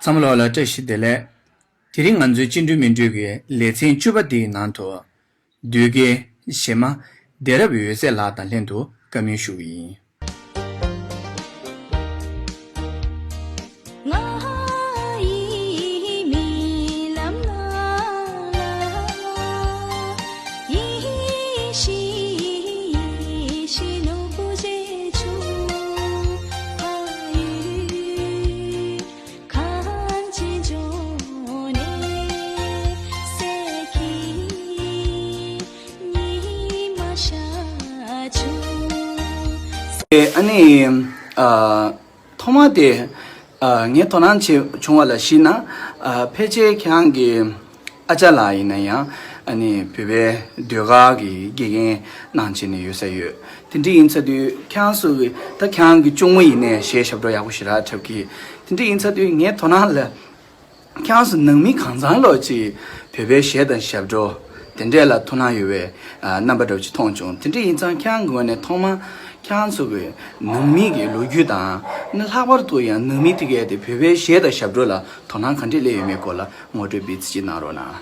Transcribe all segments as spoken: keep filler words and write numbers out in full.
ཚང་མ་ལོག་ལ་བཀྲ་ཤིས་བདེ་ལེགས། དེ་རིང་ང་ཚོའི་སྤྱི་འགྲོས་མི་འགྲོས་ཀྱི་ལེ་ཚན་བཅུ་པ་འདིའི་ནང་དུ། ཟློས་དགེ་གཞས་མ་བདེ་རབ་འོད་ཟེར་ལགས་དང་ལྷན་དུ་བཀའ་མོལ་ཞུ་གི་ཡིན། ཨ་ནི། ཨ། ཐོག་མ་དེ། ཨ། ངས་དོ་སྣང་བྱས་བྱུང་བ་ལ་གཞིགས་ན། ཨ། ཕལ་ཆེར་ཁྱེད་རང་གི་ཨ་ཅག་ལགས་ཡིན་ན་ཡང་ཨ་ནི་བོད་པའི་ཟློས་གར་གྱི་དགེ་རྒན་གནང་བྱས་ནས་ཡོད་ས་ཡོད། དེ་འདྲ་ཡིན་ཚར་དུས་ཁྱེད་རང་ཚོ་གི་ད་ཁྱེད་རང་གི་གཅུང་མོ་ཡིན་ནའི་གཞས་ཞབས་བྲོ་ཡག་པོ་ཞེ་དྲག་འཁྲབ་ཀྱི། དེ་འདྲ་ཡིན་ཚར་དུས་ངས་དོ་སྣང་ལ། ཁྱེད་རང་ཚོ་ནང་མི་གང་ཚང་ལོག་ཅིག་བོད་པའི་གཞས་དང་ཞབས་བྲོ་དེ་འདྲས་ལ་ཐུགས་སྣང་ཡོད་པའི་ཨ་རྣམ་པ་འདྲ་བོ་ཅིག་མཐོང་བྱུང་། དེ་འདྲ་ཡིན་ཙང་ཁྱེད་རང་གི་ངོས་ནས་ཐོག་མ་ཁྱེད་རང་ཚོ་གི་ནང་མི་གི་ལོ་རྒྱུས་དང་། ནི་ལྷག་པར་དུ་ཡང་ནང་མི་དེ་གས་དེ་བོད་པའི་གཞས་དང་ཞབས་བྲོ་ལ་དོ་སྣང་ག་འདྲས་སླེབས་ཡོད་མེད་སྐོར་ལ་ངོ་སྤྲོད་སྤེལ་ཚིག་ཅིག་གནང་རོགས་གནང་།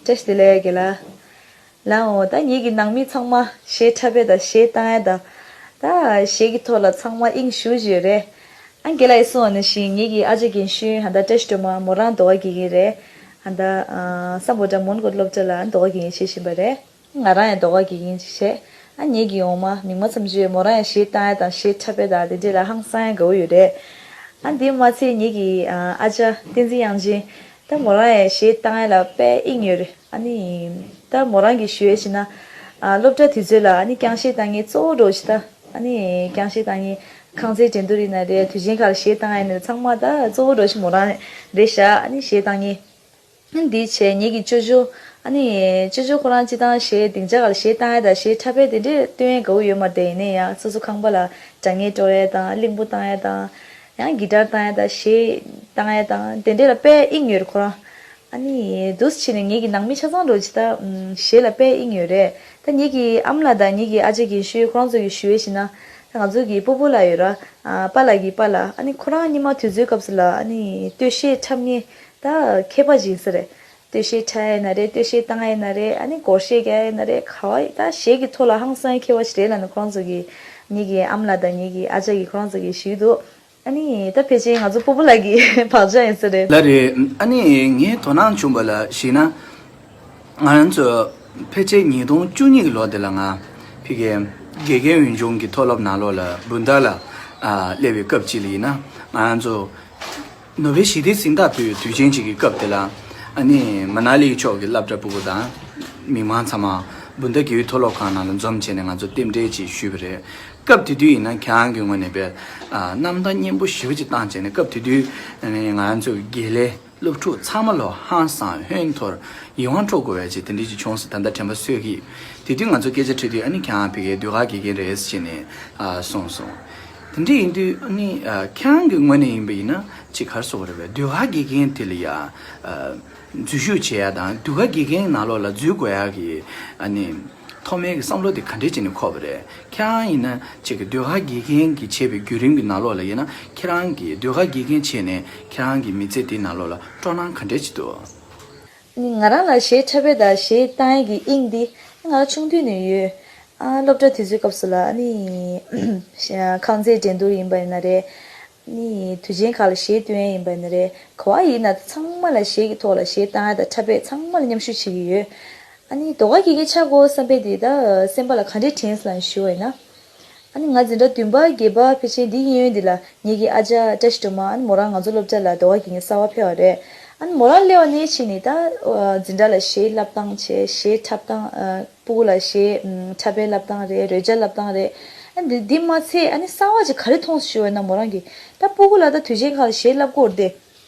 བཀྲ་ཤིས་བདེ་ལེགས་རྒན་ལགས། ལགས་འོ། ད་ངེད་ཀྱི་ནང་མི་ཚང་མ་གཞས་འཁྲབ་པ་དང་གཞས་བཏང་ཡ་དང་། ད་གཞས་ཀྱི་ཐོག་ལ་ཚང་མ་དབྱིངས་ཞུགས་བཞིན་ཡོད་རེད། ཨ། རྒན་ལགས་ཀྱིས་གསུངས་པ་ནང་བཞིན་ངེད་ཀྱི་ཨ་ཅག་རྒན་གཞོན་ཧ་ད་བཀྲ་ཤིས་སྒྲོལ་མ་མོ་རང་ཟློས་གར་དགེ་རྒན་རེད། ཧ་ད། ཨ། སམ་བྷོ་ཊ་མོན་གྷོ་སློབ་གྲྭ་ལ་ཟློས་གར་དགེ་རྒན་བྱེད་བཞིན་པ་རེད། ང་རང་ཡང་ཟློས་གར་དགེ་རྒན་ཅིག་བྱས། ཨ། ངེད་ཀྱི་འོག་མ་མི་མང་ཚང་མས་མོ་རང་ཡང་གཞས་བཏང་ཡ་དང་གཞས་འཁྲབ་པ་དང་དེ་འདྲས་ལ་ཧང་སང་ཡ་དགའ་བོ་ཡོད་རེད། ཨ། དེ་མ་ཚད་ངེད་ཀྱི་ཨ་ཅག་བསྟན་འཛིན་དབྱངས་ཅན། ད་མོ་རང་ཡང་གཞས་བཏང་ཡ་ལ་དཔེ་དབྱིངས་ཡོད་རེད། ཨ་ནི། ད་མོ་རང་གིས་ཞུ་ཡ་བྱས་ན། ཨ། སློབ་གྲྭ་དུས་ཚོད་ལ་ཨ་ནི་རྐྱང་གཞས་བཏང་མཁན་གཙོ་བོ་འདྲ་བོ་ཞིག་ད། ཨ་ནི་རྐྱང་གཞས་བཏང་མཁན། ཁང་བརྩེགས་འགྲན་བསྡུར་ཡིན་ན་རེད། དུས་ཆེན་ཁག་ལ་གཞས་བཏང་ཡ་ཡིན་ན་རེད། ཚང་མ་ད་གཙོ་བོ་འདྲ་བོ་ཞིག་མོ་རང་རེད་ཤག་ཨ་ནི་གཞས་བཏང་མཁན། ཨ་ནི་འདི་བྱས་ངེད་ཀྱི་ཅོ་ཅོ། ཨ་ནི་ཅོ་ཅོ་ཁོ་རང་སྤྱིར་བཏང་གཞས་སྡིངས་ཆ་སྒང་ལ་གཞས་བཏང་ཡ་དང་གཞས་འཁྲབ་པ་དེ་འདྲས་སྟོན་ཡ་དགའ་བོ་ཡོད་མ་རེད། ཡིན་ན་ཡང་སོ་སོ་ཁང་པ་ལ་སྒྲ་སྙན་དཀྲོལ་ཡ་དང་། གླིང་བུ་བཏང་ཡ་དང་། ཡང་གི་ཊར་བཏང་ཡ་དང་། གཞས་བཏང་ཡ་དང་། དེ་འདྲས་ལ་དཔེ་དབྱིངས་ཡོད་རེད་ཁོ་རང་། ཨ་ནི་འདུག་སེ་བྱས་ནས་ངེད་ཀྱི་ནང་མི་ཆ་ཚང་འདྲ་བོ་ཅིག་ད་གཞས་ལ་དཔེ་དབྱིངས་ཡོད་རེད། ད་ངེད་ཀྱི་ཨ་མ་ལགས་དང་ངེད་ཀྱི་ཨ་ཅག་རྒན་གཞོན་ཁོ་རང་ཚོ་གིས་ཞུ་ཡ་བྱས་ན། ད་ང་ཚོ་གི་སྤོ་བོ་ལགས་ཡོད་ར། ཨ། པཱ་ལགས་ཀྱི་པཱ་ལགས། ཨ་ནི་ཁོ་རང་སྔོན་མ་དུས་ཚོད་སྐབས་སུ་ལ་ཨ་ནི་སྟོད་གཞས་འཁྲབ་མཁན་ད་མཁས་པ་ཅིག་ཡིན་ས་རེད། སྟོད་གཞས་འཁྲབ་ཡ་ཡིན་ན་རེད། སྟོད་གཞས་བཏང་ཡ་ཡིན་ན་རེད། ཨ་ནི་སྒོར་གཞས་རྒྱག་ཡ་ཡིན་ན་རེད། ག་བ་ཡིན་ད་གཞས་ཀྱི་ཐོག་ལ་ཧང་སང་མཁས་པ་ཞིག་རེད་ལབ་ནས་ཁོ་རང་ཚོ་གིས་ངེད་ཀྱི་ཨ་མ་ལགས་དང་ངེད་ཀྱི་ཨ་ཅག་གིས་ཁོ་རང་ཚོ་གིས་ཞུས་འདུག་ཨ་ནི་ད་ཕལ་ཆེར་ང་ཚོ་སྤོ་བོ་ལགས་ཀྱི་བག་ཆགས་ཡིན་ས་རེད། ལགས་རེད། ཨ་ནི་ངས་དོ་སྣང་བྱུང་བ་ལ་གཞིགས་ན། ང་རང་ཚོ་ཕལ་ཆེར་ཉིས་སྟོང་བཅུ་གཉིས་ཀྱི་ལོ་དེ་ལ་ང་ཕ་གིའི་དགེ་རྒན་འོས་སྦྱོང་གི་མཐོ་སློབ་ནང་ལོགས་ལ་སྦུན་ད་ལ་ཨ་སླེབས་པའི་སྐབས་ཅིག་ལ་ཡིན་ན། ང་རང་ཚོ་ནོ་བྷེལ་ཞི་བདེའི་གཟེངས་རྟགས་ཕུལ་བའི་དུས་ཆེན་ཅིག་གི་སྐབས་དེ་ལ། ཨ་ནི་མ་ན་ལི་ཕྱོགས་ཀྱི་སློབ་གྲྭ་ཕྲུ་གུ་དང་མི་མང་ཚང་མ་སྦུན་ད་དགེ་འོས་མཐོ་སློབ་ཁང་ནང་ལ་འཛོམས་བྱས་ནས་ང་ཚོ་རྟེན་འབྲེལ་ཅིག་ཞུས་པ་རེད། སྐབས་དེ་དུས་ཡིན་ན་ཁྱེད་རང་གི་ངོས་ནས་དཔེ་ཨ་རྣམ་ཐར་སྙན་པོ་ཞེ་པོ་ཅིག་བཏང་བྱས་ནས། སྐབས་དེ་དུས་ཨ་ནི་ང་རང་ཚོ་གི་དགེ་ལས་སློབ་ཕྲུག་ཚང་མ་ལོ་ཧང་སང་ཧོན་འཐོར་ཡིད་དབང་འཕྲོག་དགོས་པའི་ཅིག་དེ་འདྲ་ཅིག་བྱུང་སོང་། ད་ལྟ་དྲན་པ་གསོས་ཀྱི། དེ་དུས་ང་ཚོ་སྐད་ཆ་དྲིས་དུས་ཨ་ནི་ཁྱེད་རང་ཕ་གིའི་ཟློས་གར་དགེ་རྒན་རེད་ཟེར་བྱས་ནས་ཨ་གསུངས་སོང་། དེ་འདྲ་ཡིན་དུས་ཨ་ནི་ཨ་ཁྱེད་རང་གི་ངོས་ནས་ཡིན་པ་ཡིན་ན་ཅིག་ག་རེ་ཟེར་དགོས་རེད་པས། ཟློས་གར་དགེ་རྒན་དེ་ལ་ཡ་ཨ་འཛུལ་ཞུགས་བྱེད་ཡ་དང་། ཟློས་གར་དགེ་རྒན་ནང་ལོགས་ལ་འཛུལ་དགོས་ཡ་གི་ཨ་ནི་ཐོག་མའི་གི་བསམ་བློ་དེ་ག་འདྲས་བྱས་ནས་འཁོར་བ་རེད། ཁྱེད་རང་ཡིན་ན་ཅིག་གི་ཟློས་གར་དགེ་རྒན་གྱི་བྱས་པའི་བརྒྱུད་རིམ་གྱི་ནང་ལོགས་ལ་ཡིན་ན། ཁྱེད་རང་གིས་ཟློས་གར་དགེ་རྒན་བྱས་ནས་ཁྱེད་རང་གི་མི་ཚེ་དེའི་ནང་ལོགས་ལ་སྤྲོ་སྣང་ག་འདྲས་ཅིག་འདུག་ང་རང་ལ་གཞས་འཁྲབ་པ་དང་གཞས་བཏང་ཡ་གི་དབྱིངས་འདི་ང་རང་ཆུང་དུས་ནས་ཡོད། ཨ་སློབ་གྲྭ་དུས་ཚོད་སྐབས་སུ་ལ་ཨ་ནི་ཁང་བརྩེགས་འགྲན་བསྡུར་ཡིན་པ་ཡིན་ན་རེད། ཨ་ནི་དུས་ཆེན་ཁག་ལ་གཞས་སྟོན་ཡ་ཡིན་པ་ཡིན་ན་རེད། ག་བ་ཡིན་ན་ཚང་མ་ལ་གཞས་ཀྱི་ཐོག་ལ་གཞས་བཏང་ཡ་དང་འཁྲབ་པ་ཚང་མ་ལ་མཉམ་ཞུགས་བྱེད་ཀྱི་ཡོད། ཨ་ནི་ཟློས་གར་དགེ་རྒན་ཆགས་དགོས་བསམ་པ་དེ་ད་སེམས་པ་ལ་ག་འདྲས་དྲན་སོང་ལབ་ཞུ་བ་ཡིན་ན། ཨ་ནི་ང་འཛིན་གྲྭ་བདུན་པ་བརྒྱད་པ་ཕལ་ཆེར་འདི་གཡས་གཡོན་འདི་ལ་ངེད་ཀྱི་ཨ་ཅག་བཀྲ་ཤིས་སྒྲོལ་མ། ཨ་ནི་མོ་རང་ང་ཚོ་སློབ་གྲྭ་ལ་ཟློས་གར་དགེ་རྒན་གསར་པ་ཕེབས་པ་རེད། ཨ་ནི་མོ་རང་སླེབས་པ་ནས་ཕྱིན་ནས་ད་འཛིན་གྲྭ་ལ་གཞས་བསླབ་སྟངས་བྱས། གཞས་འཁྲབ་སྟངས། ཨ་སྤུ་གུ་ལ་གཞས་ཨམ་འཁྲབ་པའི་བསླབ་སྟངས་རེད། རོལ་ཆ་བསླབ་སྟངས་རེད། ཨ་ནི་འདི་མ་ཚད་ཨ་ནི་གསར་པ་ཅིག་ག་རེ་མཐོང་སོང་ཞུ་བ་ཡིན་ན། མོ་རང་གིས་ད་སྤུ་གུ་ལ་ད་དུས་ཆེན་ཁག་ལ་གཞས་བསླབ་དགོས་རེད་དེ།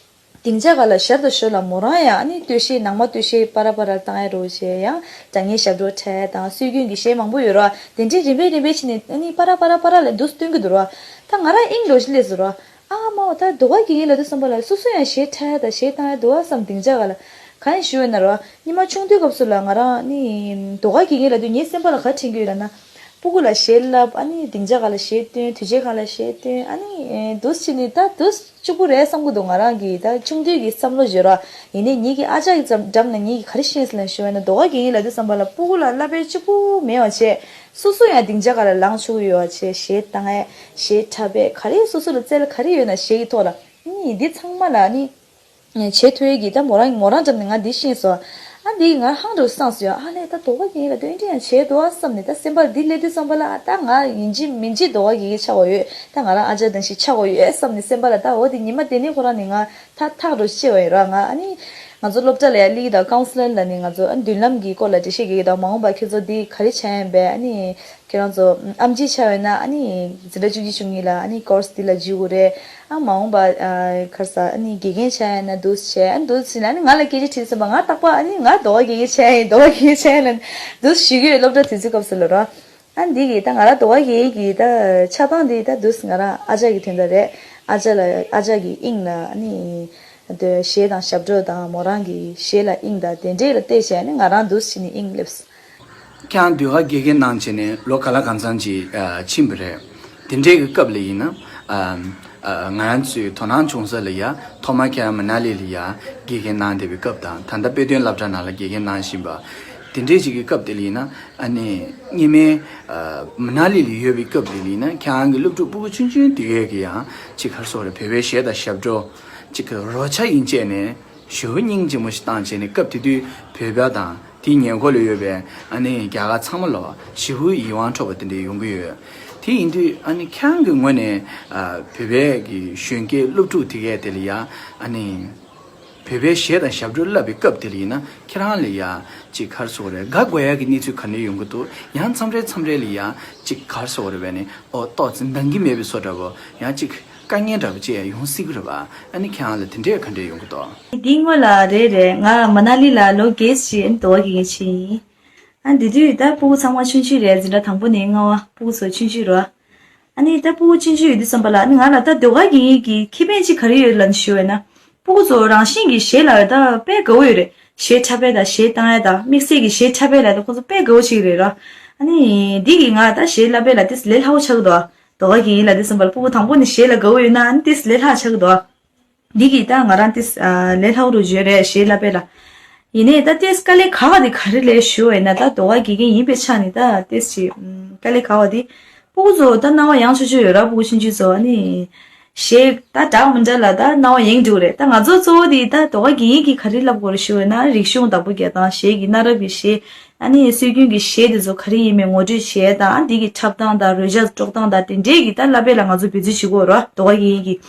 སྡིངས་ཆ་སྒང་ལ་ཞར་དང་ཞོར་ལ་མོ་རང་ཡང་ཨ་ནི་སྟོད་གཞས། ནང་མ་སྟོད་གཞས་པ་ར་པ་ར་བཏང་ཡ་རོ་བྱས། ཡང་སྒྲ་སྙན་ཞབས་བྲོ་འཁྲབ་ཡ་དང་། སྲོལ་རྒྱུན་གྱི་གཞས་མང་པོ་ཡོད་ར། དེ་འདྲའི་རིམ་པས་རིམ་པས་བྱས་ནས་ཨ་ནི་པ་ར་པ་ར་པ་ར་ལ་འདུག་སྟོན་གྱི་འདུག་ར། ད་ང་རང་དབྱིངས་ལོག་ཅིག་སླེབས་སོང་ར། ཨ་མ་འོ་ད་ཟློས་གར་དགེ་རྒན་ལབ་དུས་ཙམ་པ་ལ་སོ་སོ་ཡང་གཞས་འཁྲབ་ཡ་དང་གཞས་བཏང་ཡ་འདུག་ཨ་བསམ། སྡིངས་ཆ་སྒང་ལ་གང་ཡིན་ཞུ་བ་ཡིན་ན་ར། སྔོན་མ་ཆུང་དུས་སྐབས་སུ་ལ་ང་རང་ནི་ཟློས་གར་དགེ་རྒན་ལབ་དུས་ངའི་སེམས་པ་ལ་ག་དྲན་གྱི་ཡོད་ལབ་ན། སྤུ་གུ་ལ་གཞས་བསླབ། ཨ་ནི་སྡིངས་ཆ་སྒང་ལ་གཞས་སྟོན། དུས་ཆེན་སྒང་ལ་གཞས་སྟོན། ཨ་ནི་ཨེ་འདུག་སེ་བྱས་ནས་ད་འདུག་སེ་གཅིག་པུ་རེད་བསམ་གྱི་འདུག་ང་རང་གི་ད་ཆུང་དུས་ཀྱི་བསམ་བློ་བརྗོད་ར། ཡིན་ནའི་ངེད་ཀྱི་ཨ་ཅག་གི་འགྲམ་ལ་ངེད་ཀྱིས་ག་རེ་ཤེས་སོང་ལབ་ཞུ་བ་ཡིན་ན། ཟློས་གར་དགེ་རྒན་ལབ་དུས་ཙམ་པ་ལ་སྤུ་གུ་ལ་བསླབ་པའི་གཅིག་པུ་མེད་པ་བྱས། སོ་སོ་ཡང་སྡིངས་ཆ་སྒང་ལ་ལངས་ཆོག་གི་ཡོད་པ་བྱས། གཞས་བཏང་ཡས། གཞས་འཁྲབ་པས། ག་རེ་སོ་སོ་ལ་རྩལ་ག་རེ་ཡོད་ན་གཞས་ཀྱི་ཐོག་ལ། ཨ་ནི་འདི་ཚང་མ་ལ་ཨ་ནི་བྱེད་ཐུབ་ཡས་ཀྱི་ད་མོ་རང་མོ་རང་འགྲམ་ནས་ང་འདི་ཤེས་སོང་། ཨ་འདི་ང་ཧང་འགྲོ་བསམ་སོང་། ཨ་ལས་ད་ཟློས་གར་དགེ་རྒན་ལ་དོན་འདི་ཡང་བྱེད་འདུག་ཨ་བསམ་ནས། ད་སེམས་པར་འདི་སླེབས་དུས་ཙམ་པ་ལ། ཨ་ད་ང་ཡིན་གཅིག་མིན་གཅིག་ཟློས་གར་དགེ་རྒན་ཆགས་དགོས་ཡོད། ད་ང་རང་ཨ་ཅག་དང་ཞིག་ཆགས་དགོས་ཡོད་བསམ་ནས། སེམས་པ་ལ་ད་འོ་དེ་ཉི་མ་དེ་ནས་ཁོ་རང་ནས་ང་ཐག་ཐག་འགྲོ་ཤེས་པ་ཡིན་ར། ང་ཨ་ནི་ང་ཚོ་སློབ་གྲྭ་ལ་ཡང་སླེབས་ཀྱི་འདུག་ཀའུན་སི་ལར་ལབ་ནས་ང་ཚོ་ཨ་མདུན་ལམ་གྱི་སྐོར་ལ་འགྲེལ་བཤད་རྒྱག་གི་འདུག་མ་འོངས་པ་ཁྱེད་ཚོ་འདི་ག་རེ་བྱ་ཡིན་པས། ཨ་ནི་ཁྱེད་རང་ཚོ་ཨམ་ཆི་ཆགས་ཡོད་ན་ཨ་ནི་འཛིན་གྲྭ་བཅུ་གཅིག་བཅུ་གཉིས་ལ་ཨ་ནི་ཀོར་སི་འདི་ལ་འཇུག་དགོས་རེད། ཨ་མ་འོངས་པ་ཨ་ག་རེ་ཟ། ཨ་ནི་དགེ་རྒན་བྱ་ཡིན་ན་འདུག་སེ་བྱས། ཨ་འདུག་སེ་བྱས་ནས་ཨ་ནི་ང་ལ་སྐད་ཆ་དྲིས་ཟིན་པ། ང་རྟག་པར་ཨ་ནི་ང་ཟློས་གར་དགེ་རྒན་བྱ་ཡིན། ཟློས་གར་དགེ་རྒན་བྱ་ཡིན་ལབ་འདུག་སེ་ཞུ་གི་ཡོད། སློབ་གྲྭ་དུས་ཚོད་སྐབས་སུ་ལ་ར། ཨ་འདི་གི་ད་ང་རང་ཟློས་གར་དགེ་རྒན་གྱི་ད་ཆགས་སྟངས་འདི་ད་འདུག་སེ་ང་རང་ཨ་ཅག་གི་དོན་དག་རེད། ཨ་ཅག་ལ་ཨ་ཅག་གི་དབྱིངས་ལ་ཨ་ནི་གཞས་དང་ཞབས་བྲོ་དང་མོ་རང་གི་གཞས་ལ་དབྱིངས་དང་དེ་འདྲས་ལ་བལྟས་བྱས་ནས་ང་རང་འདུག་སེ་བྱས་ནས་དབྱིངས་སླེབས་སོང་། ཁྱེད་རང་ཟློས་གར་དགེ་རྒན་གནང་བྱས་ནས་ལོ་ག་ལ་གང་འཚམ་ཅིག་ཨ་ཕྱིན་པ་རེད། དེ་འདྲའི་གི་སྐབས་ལ་ཡིན་ན་ཨ་ཨ་ང་རང་ཚོའི་དོ་སྣང་བྱུང་ས་ལ་ཡ། ཐོག་མར་ཁྱེད་རང་མ་ན་ལི་ལ་ཡ་དགེ་རྒན་གནང་བསྡད་པའི་སྐབས་དང་། ད་ལྟ་དཔེ་སྟོན་སློབ་གྲྭ་ནང་ལ་དགེ་རྒན་གནང་བཞིན་པ། དེ་འདྲའི་ཅིག་གི་སྐབས་དེ་ལ་ཡིན་ན་ཨ་ནི་སྔོན་མའི་ཨ་མ་ན་ལི་ལ་ཡོད་པའི་སྐབས་དེ་ལ་ཡིན་ན་ཁྱེད་རང་གི་སློབ་ཕྲུག་སྤུ་གུ་ཆུང་ཆུང་དེ་གས་ཀྱི་ཡང་ཅིག་ག་རེ་ཟེར་དགོས་རེད། བོད་པའི་གཞས་དང་ཞབས་བྲོ་ཅིག་གི་རོལ་ཆ་ཡིན་བྱས་ནས་ཞེ་པོ་སྙིང་རྗེ་མོ་ཞིག་བཏང་བྱས་ནས། སྐབས་དེ་དུས་བོད་པ་དང་དེའི་ཉེ་འཁོར་ལ་ཡོད་པའི་ཨ་ནི་རྒྱ་གར་ཚང་མ་ལ་ཞེ་པོ་ཡིད་དབང་འཕྲོག་པ་དེ་འདྲ་ཡོང་གི་ཡོད། དེ་ཡིན་དུས་ཨ་ནི་ཁྱེད་རང་གི་ངོས་ནས་ཨ་བོད་པའི་གི་གཞོན་སྐྱེས་སློབ་ཕྲུག་དེ་གས་དེ་ལ་ཡ་ཨ་ནི་བོད་པའི་གཞས་དང་ཞབས་བྲོ་བསླབ་པའི་སྐབས་དེ་ལ་ཡིན་ན་ཁྱེད་རང་ལ་ཡ་ཅིག་ག་རེ་ཟེར་དགོས་རེད། དགའ་དགོས་ཡ་གི་གནས་ཚུལ་ག་འདྲ་ཡོང་གི་འདུག་ཡང་མཚམས་རེ་མཚམས་རེ་ལ་ཡ་ཅིག་ག་རེ་ཟེར་དགོས་རེད་པས་ནི། ཨོ་ཏོག་ཙམ་འདང་གི་མེད་པའི་བཟོ་འདྲ་བོ། ཡང་ཅིག་དཀའ་ངལ་འདྲ་པོ་ཅིག་ཡང་ཡོང་སྲིད་ཀྱི་རེད་པ། ཨ་ནི་ཁྱེད་རང་ལ་དེ་འདྲས་ག་འདྲས་ཡོང་གི་འདུག་འདིའི་སྔོན་ལ་རེད་རེད། ང་མ་ན་ལི་ལ་ལོ་བརྒྱད་ཅིག་ཨ་ནི་ཟློས་གར་དགེ་རྒན་བྱས་ཡིན། ཨ་ནི་དེ་དུས་ད་སྤུ་གུ་ཚང་མ་ཆུང་ཆུང་རེད། འཛིན་གྲྭ་དང་པོ་ནས་ལྔ་པ། སྤུ་གུ་ཚོ་ཆུང་ཆུང་རེད། ཨ་ནི་ད་སྤུ་གུ་ཆུང་ཆུང་ཡོད་དུས་ཙམ་པ་ལ་ཨ་ནི་ང་ལ་ད་ཟློས་གར་དགེ་རྒན་གྱི་ཁེ་ཕན་ཅིག་ག་རེ་ཡོད་ལབ་ཞུ་བས་ན། སྤུ་གུ་ཚོ་རང་བཞིན་གྱིས་གཞས་ལ་ད་དཔེ་དགའ་བོ་ཡོད་རེད། གཞས་འཁྲབ་པ་དང་གཞས་བཏང་ཡ་དང་དམིགས་བསལ་གྱི་གཞས་འཁྲབ་པ་ལ་ད་ཁོ་ཚོ་དཔེ་དགའ་བོ་བྱེད་ཀྱི་རེད་ར། ཨ་ནི་འདི་གིས་ང་ད་གཞས་བསླབ་པ་ལ་ཏོག་ཙམ་ལས་སླ་པོ་ཆགས་ཀྱི་འདུག་ཟློས་གར་དགེ་རྒན་ལབ་དུས་ཙམ་པ་ལ་སྤུ་གུ་དང་པོ་ནས་གཞས་ལ་དགའ་བོ་ཡོད་ན་ཨ་ནི་ཏོག་ཙམ་ལས་སླ་ཆགས་ཀྱི་འདུག་འདི་གིས་ད་ང་རང་ཏོག་ཙམ་ལས་སླ་པོ་རུ་བརྗོད་རེད། གཞས་བསླབ་པ་ལ། ཡིན་ནའི་ད་ཏོག་ཙམ་དཀའ་ལས་ཁག་པ་དེ་ག་རེ་རེད་ཞུ་བས་ན། ད་ཟློས་གར་དགེ་རྒན་ཡིན་པའི་ཆ་ནས་ད་ཏོག་ཙམ་ཅིག་དཀའ་ལས་ཁག་པ་དེ། སྤུ་གུ་ཚོ་ད་སྣང་བ་ཡངས་ཆུང་ཆུང་ཡོད་ར། སྤུ་གུ་ཆུང་ཆུང་ཚོ་ཨ་ནི། གཞས་ད་འདྲ་མི་འདྲ་ལ་ད་སྣང་བ་ཡངས་འགྲོ་གི་རེད། ད་ང་ཚོ་གཙོ་བོ་དེ་ད་ཟློས་གར་དགེ་རྒན་གྱིས་ག་རེ་བསླབ་དགོས་རེད་ཞུ་བས་ན། རིག་གཞུང་བདག་པོ་རྒྱག་སྟངས། གཞས་ཀྱི་གནའ་རབས་ཀྱི་གཞས། ཨ་ནི་སྲོལ་རྒྱུན་གྱི་གཞས་དེ་ཚོ་ག་རེ་ཡིན་མིན་ངོ་སྤྲོད་བྱེད་ཡ་དང་། ཨ་འདི་གི་འཁྲབ་སྟངས་དང་རོལ་ཆ་དཀྲོག་སྟངས་དང་དེ་འདྲས་ཀྱི་ད་བསླབ་པ་ལ་ང་ཚོ་འབད་བརྩོན་བྱེད་དགོས་ར། ཟློས་གར་དགེ་རྒན་གྱིས།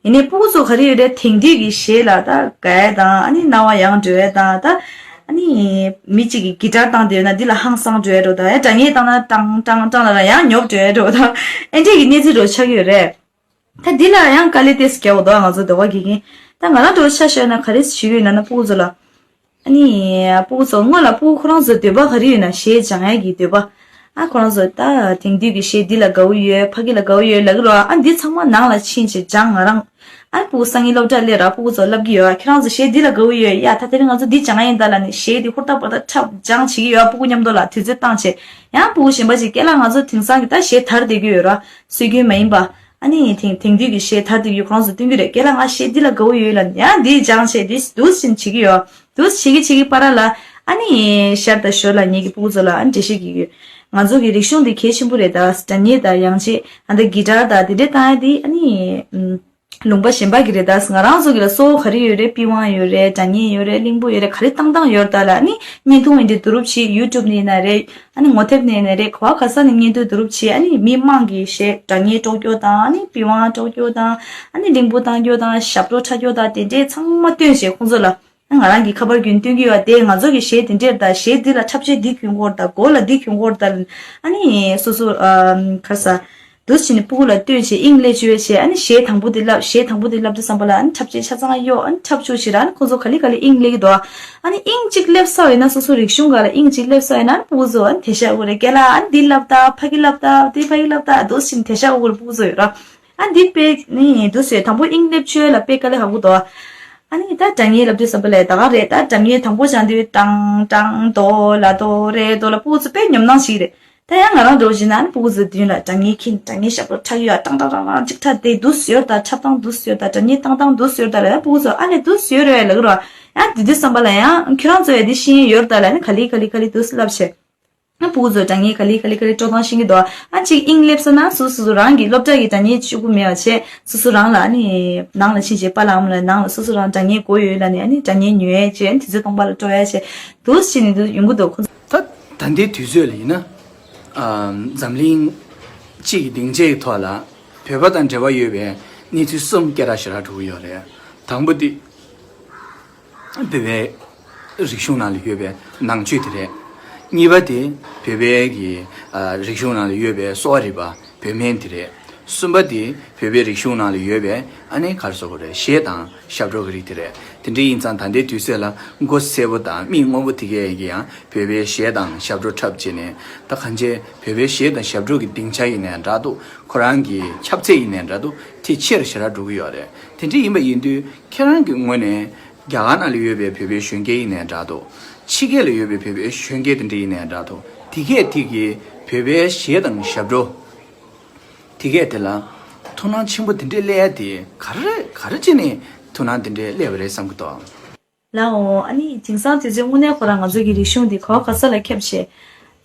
ཡིན་ནའི་སྤུ་གུ་ཚོ་ག་རེ་ཡོད་རེད། དེང་དུས་ཀྱི་གཞས་ལ་ད་དགའ་ཡ་དང་། ཨ་ནི་སྣང་བ་ཡངས་འགྲོ་ཡ་དང་། ད་ཨ་ནི་མི་གཅིག་གིས་གི་ཊར་བཏང་བསྡད་ཡོད་ན་འདི་ལ་ཧང་སང་འགྲོ་ཡ་འདྲ་བོ་དང་། ཡང་སྒྲ་སྙན་བཏང་ན་ཀྲང་ཀྲང་ཀྲང་ལབ་ན་ཡང་ཉོབ་འགྲོ་ཡ་འདྲ་བོ་དང་། ཨེ་འདྲས་ཀྱི་གནས་ཚུལ་འདྲ་བོ་ཆགས་ཀྱི་ཡོད་རེད། ད་འདི་ལ་ཡང་དཀའ་ལས་ཏོག་ཙམ་རྒྱག་དགོས་འདུག་ང་ཚོ་ཟློས་གར་དགེ་རྒན། ད་ང་རང་འདྲ་བོ་ཆ་བཞག་ན་ག་རེ་ཞུ་གི་ཡོད་ལབ་ན། སྤུ་གུ་ཚོ་ལ། ཨ་ནི་སྤུ་གུ་ཚོ་སྔོན་ལ་སྤུ་གུ་ཁོ་རང་ཚོའི་འདོད་པ་ག་རེ་ཡོད་ན་གཞས་སྦྱང་ཡ་གི་འདོད་པ། ཨ་ཁོ་རང་ཚོ་ད་དེང་དུས་ཀྱི་གཞས་འདི་ལ་དགའ་བོ་ཡོད། ཕ་གི་ལ་དགའ་བོ་ཡོད་ལབ་ཀྱི་རེད། ཨ་འདི་ཚང་མ་ནང་ལ་ཕྱིན་བྱས་སྦྱང་། ང་རང་ཨ་སྤུ་གུ་སང་ཉིན་སློབ་གྲྭ་སླེབས་ར། སྤུ་གུ་ཚོ་ལབ་ཀྱི་ཡོད། ཨ་ཁྱེད་རང་ཚོ་གཞས་འདི་ལ་དགའ་བོ་ཡོད། ཡ་ད་དེ་རིང་ང་ཚོ་འདི་སྦྱང་ཡ་ཡིན་ད་ལབ་ནས་གཞས་འདི་ཧུར་ཐག་འབད་ཐག་འཁྲབ་སྦྱང་བྱེད་ཀྱི་ཡོད། ཨ་སྤུ་གུ་མཉམ་དུ་ལ་དུས་ཚོད་བཏང་བྱས། ཡང་སྤུ་གུ་གཞན་པ་ཞིག་རྒན་ལགས་ང་ཚོ་དེང་སང་གི་ད་གཞས་དར་བསྡད་ཀྱི་ཡོད་ར། སྲོལ་རྒྱུན་མ་ཡིན་པ། ཨ་ནི་དེང་དེང་དུས་ཀྱི་གཞས་དར་དུས་ཀྱི་ཁོ་རང་ཚོ་སྟོན་གྱི་རེད། རྒན་ལགས་ང་གཞས་འདི་ལ་དགའ་བོ་ཡོད་ལབ་ནས་ཡང་འདི་སྦྱང་བྱས་འདི་འདུག་སེ་བྱེད་ཀྱི་ཡོད། འདུག་སེ་བྱེད་ཀྱི་བྱེད་ཀྱི་བར་ལ་ཨ་ནི་ཤར་དང་ཞོར་ལ་ངེད་ཀྱི་སྤུ་གུ་ཚོ་ལ་ཨ་ནི་འགྲེལ་བཤད་བྱེད་ཀྱི་ཡོད། ང་ཚོ་གི་རིག་གཞུང་འདི་གལ་ཆེན་པོ་རེད། ད་སྒྲ་སྙན་དང་ཡང་ཆེད་ཨ་ད་གི་ཊར་དང་དེ་འདྲས་བཏང་ཡ་འདི་ཨ་ནི་ལུང་པ་གཞན་པ་གི་རེད། ད་ང་རང་ཚོ་གི་ལ་གཙོ་བོ་ག་རེ་ཡོད་རེད། པི་ཝང་ཡོད་རེད། སྒྲ་སྙན་ཡོད་རེད། གླིང་བུ་ཡོད་རེད། ག་རེ་བཏང་བཏང་ཡོད་རེད། ད་ལ་ཨ་ནི་བརྙན་ཐུང་ཡིན་དུས་བསྡུ་རུབ་བྱེད། ཡུ་ཊུབ་ནས་ཡིན་ན་རེད། ཨ་ནི་ངོ་དེབ་ནས་ནས་རེད། ག་བ་ག་ས་ནས་བརྙན་ཐུང་བསྡུ་རུབ་བྱས། ཨ་ནི་མི་མང་གི་གཞས་སྒྲ་སྙན་དཀྲོག་སྐྱོར་དང་། ཨ་ནི་པི་ཝང་དཀྲོག་སྐྱོར་དང་། ཨ་ནི་གླིང་བུ་བཏང་སྐྱོར་དང་། ཞབས་བྲོ་འཁྲབ་སྐྱོར་དང་། དེ་འདྲས་ཚང་མ་སྟོན་བྱས་ཁོང་ཚོ་ལ། ཨ་ང་རང་གི་ཁ་པར་བརྒྱུད་སྟོན་གྱི་ཡོད། དེ་ང་ཚོ་གི་གཞས་དེ་འདྲས་དང་། གཞས་འདི་ལ་འཁྲབ་ཆས་འདི་གྱོན་དགོས་རེད་ད། མགོ་ལ་འདི་གྱོན་དགོས་རེད་ད། ཨ་ནི་སོ་སོ་ཨ་ག་རེ་ཟ། འདུག་སེ་བྱས་ནས་སྤུ་གུ་ལ་སྟོན་བྱས། དབྱིངས་སླེབས་བཅུག་བྱས། ཨ་ནི་གཞས་དང་པོ་དེ་བསླབ། གཞས་དང་པོ་དེ་བསླབ་དུས་ཙམ་པ་ལ་ཨ་ནི་འཁྲབ་ཆས་ཆ་ཚང་གཡོག་ཨ་ནི་འཁྲབ་བཅུག་བྱས་ར། ཨ་ནི་ཁོང་ཚོ་ག་ལེ་ག་ལེ་དབྱིངས་སླེབས་ཀྱི་འདུག་ཨ་ནི་དབྱིངས་གཅིག་སླེབས་ཚར་ཡོད་ན། སོ་སོ་རིག་གཞུང་སྒང་ལ་དབྱིངས་གཅིག་སླེབས་ཚར་ཡོད་ན། ཨ་ནི་སྤུ་གུ་ཚོ་ཨ་ནི་དེ་ཤ་དགོས་རེད། རྒན་ལགས་ཨ་ནི་འདི་བསླབ་ད། ཕ་གི་བསླབ་ད། དེ་ཕ་གི་བསླབ་ད། འདུག་སེ་བྱས་ནས་དེ་ཤ་དགོས་རེད། སྤུ་གུ་ཚོ་ཡོད་ར། ཨ་འདི་དཔེ་ནི་འདུག་སེ་དང་པོ་དབྱིངས་སླེབས་བཅུག་ལ་དཔེ་དཀའ་ལས་ཁག་པོ་འདུག་ཨ་ནི་ད་སྒྲ་སྙན་ལབ་དུས་ཙམ་པ་ལ་ད་ག་རེད། ད་སྒྲ་སྙན་དང་པོ་སྦྱང་དུས་ཀྲང་ཀྲང་དོ་ལ་དོ་རེ་དོ་ལ་སྤུ་གུ་ཚོ་དཔེ་ཉོབ་སྣང་ཞིག་རེད། ད་ཡང་ང་རང་འདྲ་བོ་བྱས་ན་ཨ་ནི་སྤུ་གུ་ཚོའི་མདུན་ལ་སྒྲ་སྙན་འཁྱེར། སྒྲ་སྙན་ཞབས་བྲོ་འཁྲབ་ཡོད། ཏང་ཏང་ཏང་ཏང་གཅིག་འཁྲབ་དེ་འདུག་སེ་ཡོད། ད་འཁྲབ་སྟངས་འདུག་སེ་ཡོད། ད་སྒྲ་སྙན་བཏང་སྟངས་འདུག་སེ་ཡོད། ད་ལ་ཡང་སྤུ་གུ་ཚོ་ཨ་ལས་འདུག་སེ་ཡོད་རེད་ལབ་ཀྱི་རེད་བ། ཡང་དེ་དུས་ཙམ་པ་ལ་ཡང་ཁྱོད་རང་ཚོ་ཡང་འདི་ཤེས་ཡོད་ད་ལ་ནི་ག་ལེ་ག་ལེ་ག་ལེ་འདུག་སེ་ལབ་བྱས། ཨ་སྤུ་གུ་ཚོས་སྒྲ་སྙན་ག་ལེ་ག་ལེ་ག་ལེ་དཀྲོལ་སྟངས་ཤེས་ཀྱི་འདུག་ཨ་གཅིག་དབྱིངས་སླེབས་སོང་ན་སོ་སོ་སོ་རང་གི་སློབ་གྲྭ་གི་སྒྲ་སྙན་གཅིག་པུ་མེད་པ་བྱས། སོ་སོ་རང་ལ་ཨ་ནི་ནང་ལ་ཕྱིན་བྱས་པཱ་ལགས་ཨ་མ་ལགས་ནང་ལ་སོ་སོ་རང་སྒྲ་སྙན་དགོས་ཡོད་ལབ་ནས་ཨ་ནི་སྒྲ་སྙན་ཉོ་ཡས་བྱས། ཨ་ནི་དུས་ཚོད་སྟོང་པ་ལ་སྤྲོད་ཡས་བྱས་འདུག་སེ་བྱས་ནས་འདུག་ཡོང་གི་འདུག་ཁོ་ཚོ། ད་ད་ལྟའི་དུས་ཚོད་ལ་ཡིན་ན། ཨ། འཛམ་གླིང་སྤྱི་གི་སྡིངས་ཆའི་ཐོག་ལ་བོད་པ་དང་འབྲེལ་བ་ཡོད་པའི་གནས་ཚུལ་གསུམ་སྐད་གྲགས་ཞེ་དྲག་འགྲོ་གི་ཡོད་རེད། དང་པོ་དེ་བོད་པའི་རིག་གཞུང་ནང་ལ་ཡོད་པའི་ནང་ཆོས་དེ་རེད། གཉིས་པ་དེ་བོད་པའི་གི་ཨ། རིག་གཞུང་ནང་ལ་ཡོད་པའི་གསོ་བ་རིག་པ་བོད་སྨན་དེ་རེད། གསུམ་པ་དེ་བོད་པའི་རིག་གཞུང་ནང་ལ་ཡོད་པའི་ཨ་ནི་ག་རེ་ཟེར་དགོས་རེད། གཞས་དང་ཞབས་བྲོ་གི་རིགས་དེ་རེད། དེ་འདྲ་ཡིན་ཙང་ད་ལྟའི་དུས་ཚོད་ལ་མགོ་སེར་པོ་དང་མིག་སྔོན་པོ་དེ་གས་ཀྱིས་ཡང་བོད་པའི་གཞས་དང་ཞབས་བྲོ་འཁྲབ་བྱས་ནས། ད་གང་ཅི་བོད་པའི་གཞས་དང་ཞབས་བྲོ་གི་སྡིངས་ཆ་ཡིན་ནའི་འདྲ་འདུག་ཁོ་རང་གི་ཁྱབ་ཚད་ཡིན་ནའི་འདྲ་འདུག་དེ་ཆེ་རུ་ཞེ་དྲག་འགྲོ་གི་ཡོད་རེད། དེ་འདྲ་ཡིན་པ་ཡིན་དུས་ཁྱེད་རང་གི་ངོས་ནས་རྒྱ་གར་ནང་ལ་ཡོད་པའི་བོད་པའི་གཞོན་སྐྱེས་ཡིན་ནའི་འདྲ་འདུག་ཕྱི་རྒྱལ་ལ་ཡོད་པའི་བོད་པའི་གཞོན་སྐྱེས་དེ་འདྲ་ཡིན་ནའི་འདྲ་འདུག་དེ་གས་དེ་གིས་བོད་པའི་གཞས་དང་ཞབས་བྲོ་དེ་གས་དེ་ལ་ཐུགས་སྣང་ཆེན་པོ་དེ་འདྲས་སླེབས་ཡ་དེ་ག་རེ་ག་རེ་བྱས་ནས་ཐུགས་སྣང་དེ་འདྲས་སླེབས་པ་རེད་བསམ་གྱི་འདུག་ལའོ། ཨ་ནི་དེང་སང་དུས་ཚོད་དངོས་གནས་ཁོ་རང་ང་ཚོ་གི་རིག་གཞུང་འདི་གོ་བ་ག་ས་ལ་ཁྱབ་བྱས།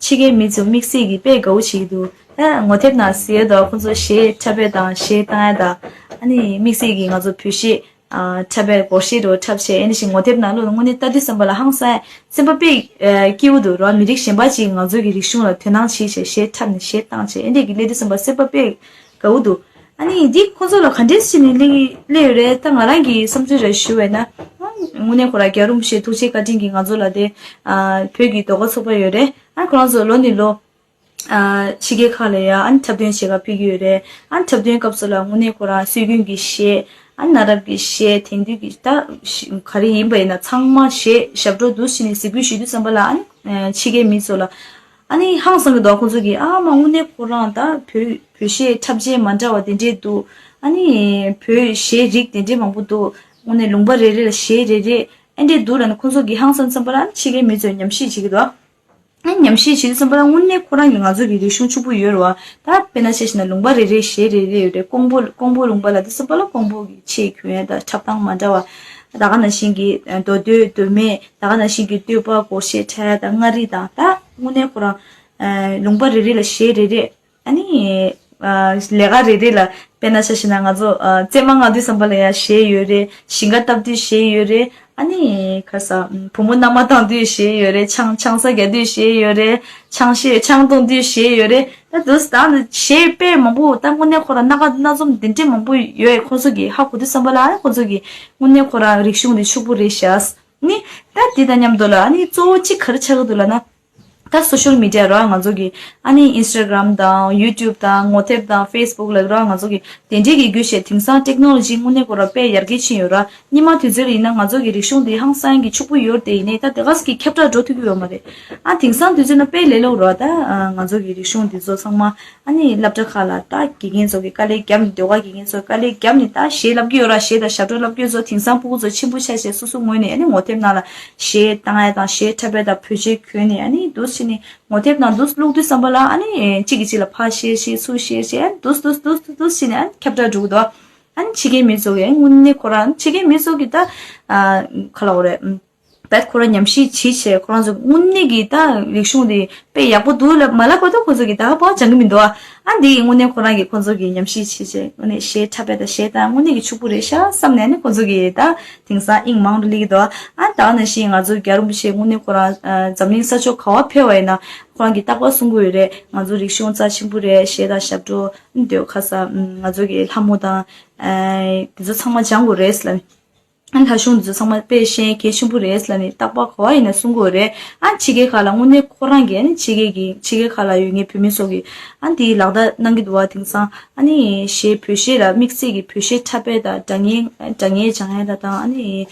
ཕྱི་རྒྱལ་མི་ཚོ་དམིགས་བསལ་གྱི་དཔེ་དགའ་བོ་བྱེད་ཀྱི་འདུག་ད་ངོ་དེབ་ནང་གཟིགས་ཡོད་དོ། ཁོ་ཚོ་གཞས་འཁྲབ་པ་དང་གཞས་བཏང་ཡ་དང་། ཨ་ནི་དམིགས་བསལ་གྱི་ང་ཚོ་བོད་གཞས་ཨ། འཁྲབ་པའི་སྒོར་གཞས་འདྲ་བོ་འཁྲབ་བྱས། ཨ་ནི་ཞིག་ངོ་དེབ་ནང་བླུགས་ན་དངོས་གནས་ལྟ་དུས་ཙམ་པ་ལ་ཧང་སང་། སེམས་པ་དཔེ་ཨ། སྐྱིད་པོ་འདུག་ར། མི་རིགས་གཞན་པ་ཅིག་ང་ཚོ་གི་རིག་གཞུང་ལ་དོ་སྣང་བྱེད་བྱས་གཞས་འཁྲབ་ནས་གཞས་བཏང་བྱས། ཨ་འདྲས་ཀྱི་སླེབས་དུས་ཙམ་པ་སེམས་པ་དཔེ་དགའ་བོ་འདུག་ཨ་ནི་འདི་ཁོ་ཚོ་ལ་ག་འདྲས་བྱས་ནས་སླེབས་སླེབས་ཡོད་རེད། ད་ང་རང་གི་བསམ་ཚུལ་རེ་ཞུ་བས་ན། ཨ་དངོས་གནས་ཁོ་རང་རྒྱལ་བ་རིན་པོ་ཆེ་ཐུགས་རྗེ་བཀའ་དྲིན་གྱིས་ང་ཚོ་ལ་དེ་ཨ། བོད་ཀྱི་ཟློས་གར་ཚོགས་པ་ཡོད་རེད། ཨ་ཁོ་རང་ཚོ་ལོ་ནས་ལོ་ཨ། ཕྱི་རྒྱལ་ཁག་ལ་ཡང་ཨ་འཁྲབ་སྟོན་བྱེད་ག་ཕེབས་ཀྱི་ཡོད་རེད། ཨ་འཁྲབ་སྟོན་སྐབས་སུ་ལ་དངོས་གནས་ཁོ་རང་སྲོལ་རྒྱུན་གྱི་གཞས། ཨ་གནའ་རབས་ཀྱི་གཞས། དེང་དུས་ཀྱི་ད་ག་རེ་ཡིན་པ་ཡིན་ན་ཚང་མ་གཞས་ཞབས་བྲོ་འདུག་སེ་བྱས་ནས་གཟིགས་འབུལ་ཞུ་དུས་ཙམ་པ་ལ། ཨ་ནི་ཕྱི་རྒྱལ་མི་ཚོ་ལ་ཨ་ནི་ཧང་སང་གི་འདུག་ཁོང་ཚོ་གིས་ཨ་མ་དངོས་གནས་ཁོ་རང་ད་བོད་བོད་གཞས་འཁྲབ་བྱེད་མ་འདྲ་བ་དེ་འདྲས་འདུག་ཨ་ནི་བོད་གཞས་རིགས་དེ་འདྲས་མང་པོ་འདུག་དངོས་གནས་ལུང་པ་རེ་རེ་ལ་གཞས་རེ་རེ་ཨེ་འདྲས་འདུག་ལབ་ནས་ཁོང་ཚོ་གིས་ཧང་སང་ཙམ་པ་ལ། ཨ་ནི་ཕྱི་རྒྱལ་མི་ཚོས་ཉམས་ཞིབ་བྱེད་ཀྱི་འདུག་ཨ་ཉམས་ཞིབ་བྱེད་དུས་ཙམ་པ་ལ་དངོས་གནས་ཁོ་རང་གི་ང་ཚོ་གི་རིག་གཞུང་ཕྱུག་པོ་ཡོད་རེད་བ། ད་དཔེར་ན་ཆ་བཞག་ན་ལུང་པ་རེ་རེའི་གཞས་རེ་རེ་ཡོད་རེད། ཀོང་པོ་ཀོང་པོ་ལུང་པ་ལ་དུས་ཙམ་པ་ལ་ཀོང་པོ་གི་ཆས་གྱོན་ཡ་དང་འཁྲབ་སྟངས་མ་འདྲ་བ། ད་ག་ནང་བཞིན་གྱི་མདོ་སྟོད་མདོ་སྨད། ད་ག་ནང་བཞིན་གྱི་སྟོད་པ་སྒོར་གཞས་འཁྲབ་ཡ་དང་མངའ་རིས་དང་། ད་དངོས་གནས་ཁོ་རང་ཨ་ལུང་པ་རེ་རེ་ལ་གཞས་རེ་རེ། ཨ་ནི་ཨ་ལས་ཀ་རེ་རེ་ལ་དཔེར་ན་ཆ་བཞག་ན་ང་ཚོ་ཨ་རྩེད་མོ་རྔ་དུས་ཙམ་པ་ལ་ཡང་གཞས་ཡོད་རེད། ཞིང་ཁ་བཏབ་དུས་གཞས་ཡོད་རེད། ཨ་ནི་ག་རེ་ཟ། བུ་མོ་མནའ་མ་བཏང་དུས་གཞས་ཡོད་རེད། ཆང་ཆང་ས་རྒྱག་དུས་གཞས་ཡོད་རེད། ཆང་གཞས་ཆང་འཐུང་དུས་གཞས་ཡོད་རེད། ད་དུས་ད་གཞས་དཔེ་མང་པོ། ད་དངོས་གནས་ཁོ་རང་སྣ་ཁ་སྣ་འཛོམས་དེ་འདྲས་མང་པོ་ཡོད། ཁོ་ཚོ་གིས་ཧ་གོ་དུས་ཙམ་པ་ལ་ཨ་ནི་ཁོ་ཚོ་གིས་དངོས་གནས་ཁོ་རང་རིག་གཞུང་དེ་ཕྱུག་པོ་རེད་ཤག་ནི་ད་དེ་དང་མཉམ་དུ་ལ་ཨ་ནི་གཙོ་བོ་གཅིག་ག་རེ་ཆགས་ཀྱི་འདུག་ལབ་ན། ད་སོ་ཤལ་མི་ཌི་ཡ་ར་ང་ཚོ་གི་ཨ་ནི་ཨིན་སི་ཊ་གྷི་རམ་དང་ཡུ་ཊུབ་དང་ངོ་དེབ་དང་ཕེ་སི་བུག་ལ་ར་ང་ཚོ་གི་དེ་འདྲའི་གི་བརྒྱུད་བྱས་དེང་སང་ཊེག་ནོ་ལོ་ཇི་དངོས་གནས་ཁོ་ར་དཔེ་ཡར་རྒྱས་ཕྱིན་ཡོད་ར། སྔོན་མ་དུས་ཚོད་ལ་ཡིན་ན་ང་ཚོ་གི་རིག་གཞུང་དེ་ཧང་སང་གི་ཕྱུག་པོ་ཡོད་དེ། ཡིན་ནའི་ད་དེ་ག་ཙམ་གྱིས་ཁྱབ་བསྒྲགས་འགྲོ་ཐུབ་ཀྱི་ཡོད་མ་རེད། ཨ་དེང་སང་དུས་ཚོད་ན་དཔེ་ལས་སླ་པོ་ར། ད་ང་ཚོ་གི་རིག་གཞུང་འདི་ཚོ་ཚང་མ་ཨ་ནི་སློབ་གྲྭ་ཁག་ལ་ད་དགེ་རྒན་ཚོ་གི་དཀའ་ལས་བརྒྱབ་ནས། ཟློས་གར་དགེ་རྒན་ཚོ་དཀའ་ལས་བརྒྱབ་ནས་ད་གཞས་བསླབ་ཀྱི་ཡོད་ར། གཞས་དང་ཞབས་བྲོ་བསླབ་ཀྱི་ཡོད་ཚོ་དེང་སང་སྤུ་གུ་ཚོ་ཆེན་པོ་ཆགས་བྱས་སོ་སོ་ངོས་ནས་ཨ་ནི་ངོ་དེབ་ནང་ལ་གཞས་བཏང་ཡ་དང་གཞས་འཁྲབ་ཡ་དང་བོད་གཞས་གྱོན་ནས་ཨ་ནི་འདུག་སེ་བྱས་ནས་ངོ་དེབ་ནང་འདུག་སེ་བླུགས་དུས་ཙམ་པ་ལ་ཨ་ནི་གཅིག་གིས་གཅིག་ལ་ཕར་བཤད་བཤད་ཚུར་བཤད་བཤད། ཨ་ནི་འདུག་སེ་འདུག་སེ་འདུག་སེ་འདུག་སེ་བྱས་ནས་ཨ་ནི་ཁྱབ་བསྒྲགས་འགྲོ་གི་འདུག་ཨ་ནི་ཕྱི་རྒྱལ་མི་ཚོ་གིས་དངོས་གནས་ཁོ་རང་ཕྱི་རྒྱལ་མི་ཚོ་གིས་ད་ཨ་ག་ལབ་དགོས་རེད། ཨ་བས་ཁོ་རང་ཉམས་ཞིབ་བྱེད་བྱས་ཁོ་རང་ཚོ་དངོས་གནས་ཀྱི་ད་རིག་གཞུང་དེ་དཔེ་ཡག་པོ་འདུག་ལབ་མ་ལབ་བར་དུ་ཁོ་ཚོ་གིས་ད་ག་པར་སྦྱང་གི་མི་འདུག་ཨ་འདི་ཡིས་དངོས་གནས་ཁོ་རང་གིས་ཁོ་ཚོ་གིས་ཉམས་ཞིབ་བྱེད་བྱས་དངོས་གནས་གཞས་འཁྲབ་པ་དང་གཞས་བཏང་དངོས་གནས་ཀྱི་ཕྱུག་པོ་རེད་ཤག་བསམ་ནས་ནི་ཁོ་ཚོ་གིས་ད་དེང་སང་དབྱིངས་མང་དུ་སླེབས་ཀྱི་འདུག་ཨ་ད་ག་ནང་བཞིན་ང་ཚོ་རྒྱལ་བ་རིན་པོ་ཆེ་དངོས་གནས་ཁོ་རང་ཨ་འཛམ་གླིང་ས་ཕྱོགས་ག་པར་ཕེབས་པ་ཡིན་ན་ཁོ་རང་གིས་རྟག་པར་གསུང་གི་ཡོད་རེད། ང་ཚོ་རིག་གཞུང་རྩ་ཆེན་པོ་རེད། གཞས་དང་ཞབས་བྲོ་འདོད་ཁ་ས་ང་ཚོ་གི་ལྷ་མོ་དང་ཨ་དེ་ཚོ་ཚང་མ་སྦྱང་དགོས་རེད་ལབ། ཨ་ལྷ་གཞུང་འདི་ཚོ་ཚང་མ་དཔེ་ཤེས་གལ་ཆེན་པོ་རེད་ལབ་ནས་རྟག་པར་ག་པར་ཡིན་ན་གསུང་གི་ཡོད་རེད། ཨ་ཕྱི་རྒྱལ་ཁག་ལ་དངོས་གནས་ཁོ་རང་གིས་ཨ་ནི་ཕྱི་རྒྱལ་གྱི་ཕྱི་རྒྱལ་ཁག་ལ་ཡོད་ངའི་བོད་མི་ཚོ་གིས་ཨ་འདི་ལག་བསྟར་གནང་གི་འདུག་བ། དེང་སང་ཨ་ནི་གཞས་བོད་གཞས་ལ་དམིགས་བསལ་གྱི་བོད་གཞས་འཁྲབ་པ་དང་སྒྲ་སྙན་སྒྲ་སྙན་སྦྱང་ཡ་ད་དང་ཨ་ནི་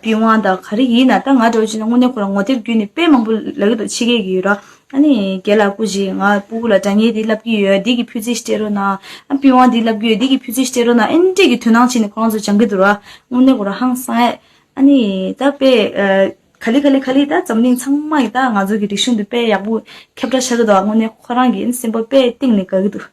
པི་ཝང་དང་ག་རེ་ཡིན་ན་ད་ང་འདྲ་བོ་བྱས་ན་དངོས་གནས་ཁོ་རང་ངོ་དེབ་བརྒྱུད་ནས་དཔེ་མང་པོ་ལབ་ཀྱི་འདུག་ཕྱི་རྒྱལ་གྱི་ཡོད་ར། ཨ་ནི་རྒན་ལགས་སྐུ་མཁྱེན་ང་སྤུ་གུ་ལ་སྒྲ་སྙན་འདི་བསླབ་ཀྱི་ཡོད། འདི་གི་ཕུད་རྩིས་སྤྲད་རོགས་གནང་། ཨ་པི་ཝང་འདི་བསླབ་ཀྱི་ཡོད། འདི་གི་ཕུད་རྩིས་སྤྲད་རོགས་གནང་། ཨེ་འདྲས་ཀྱི་དོ་སྣང་བྱས་ནས་ཁོ་རང་ཚོ་སྦྱང་གི་འདུག་ར། དངོས་གནས་ཁོ་རང་ཧང་སང་ཨེ། ཨ་ནི་ད་དཔེ་ཨ་ ག་ལེ་ག་ལེ་ག་ལེ་ད་འཛམ་གླིང་ཚང་མ་ཡི་ད་ང་ཚོ་གི་རིག་གཞུང་འདི་དཔེ་ཡག་པོ་ཁྱབ་བསྒྲགས་ཆགས་ཀྱི་འདུག་དངོས་གནས་ཁོ་རང་གི་སེམས་པ་དཔེ་གཏིང་ནས་དགའ་གི་འདུག་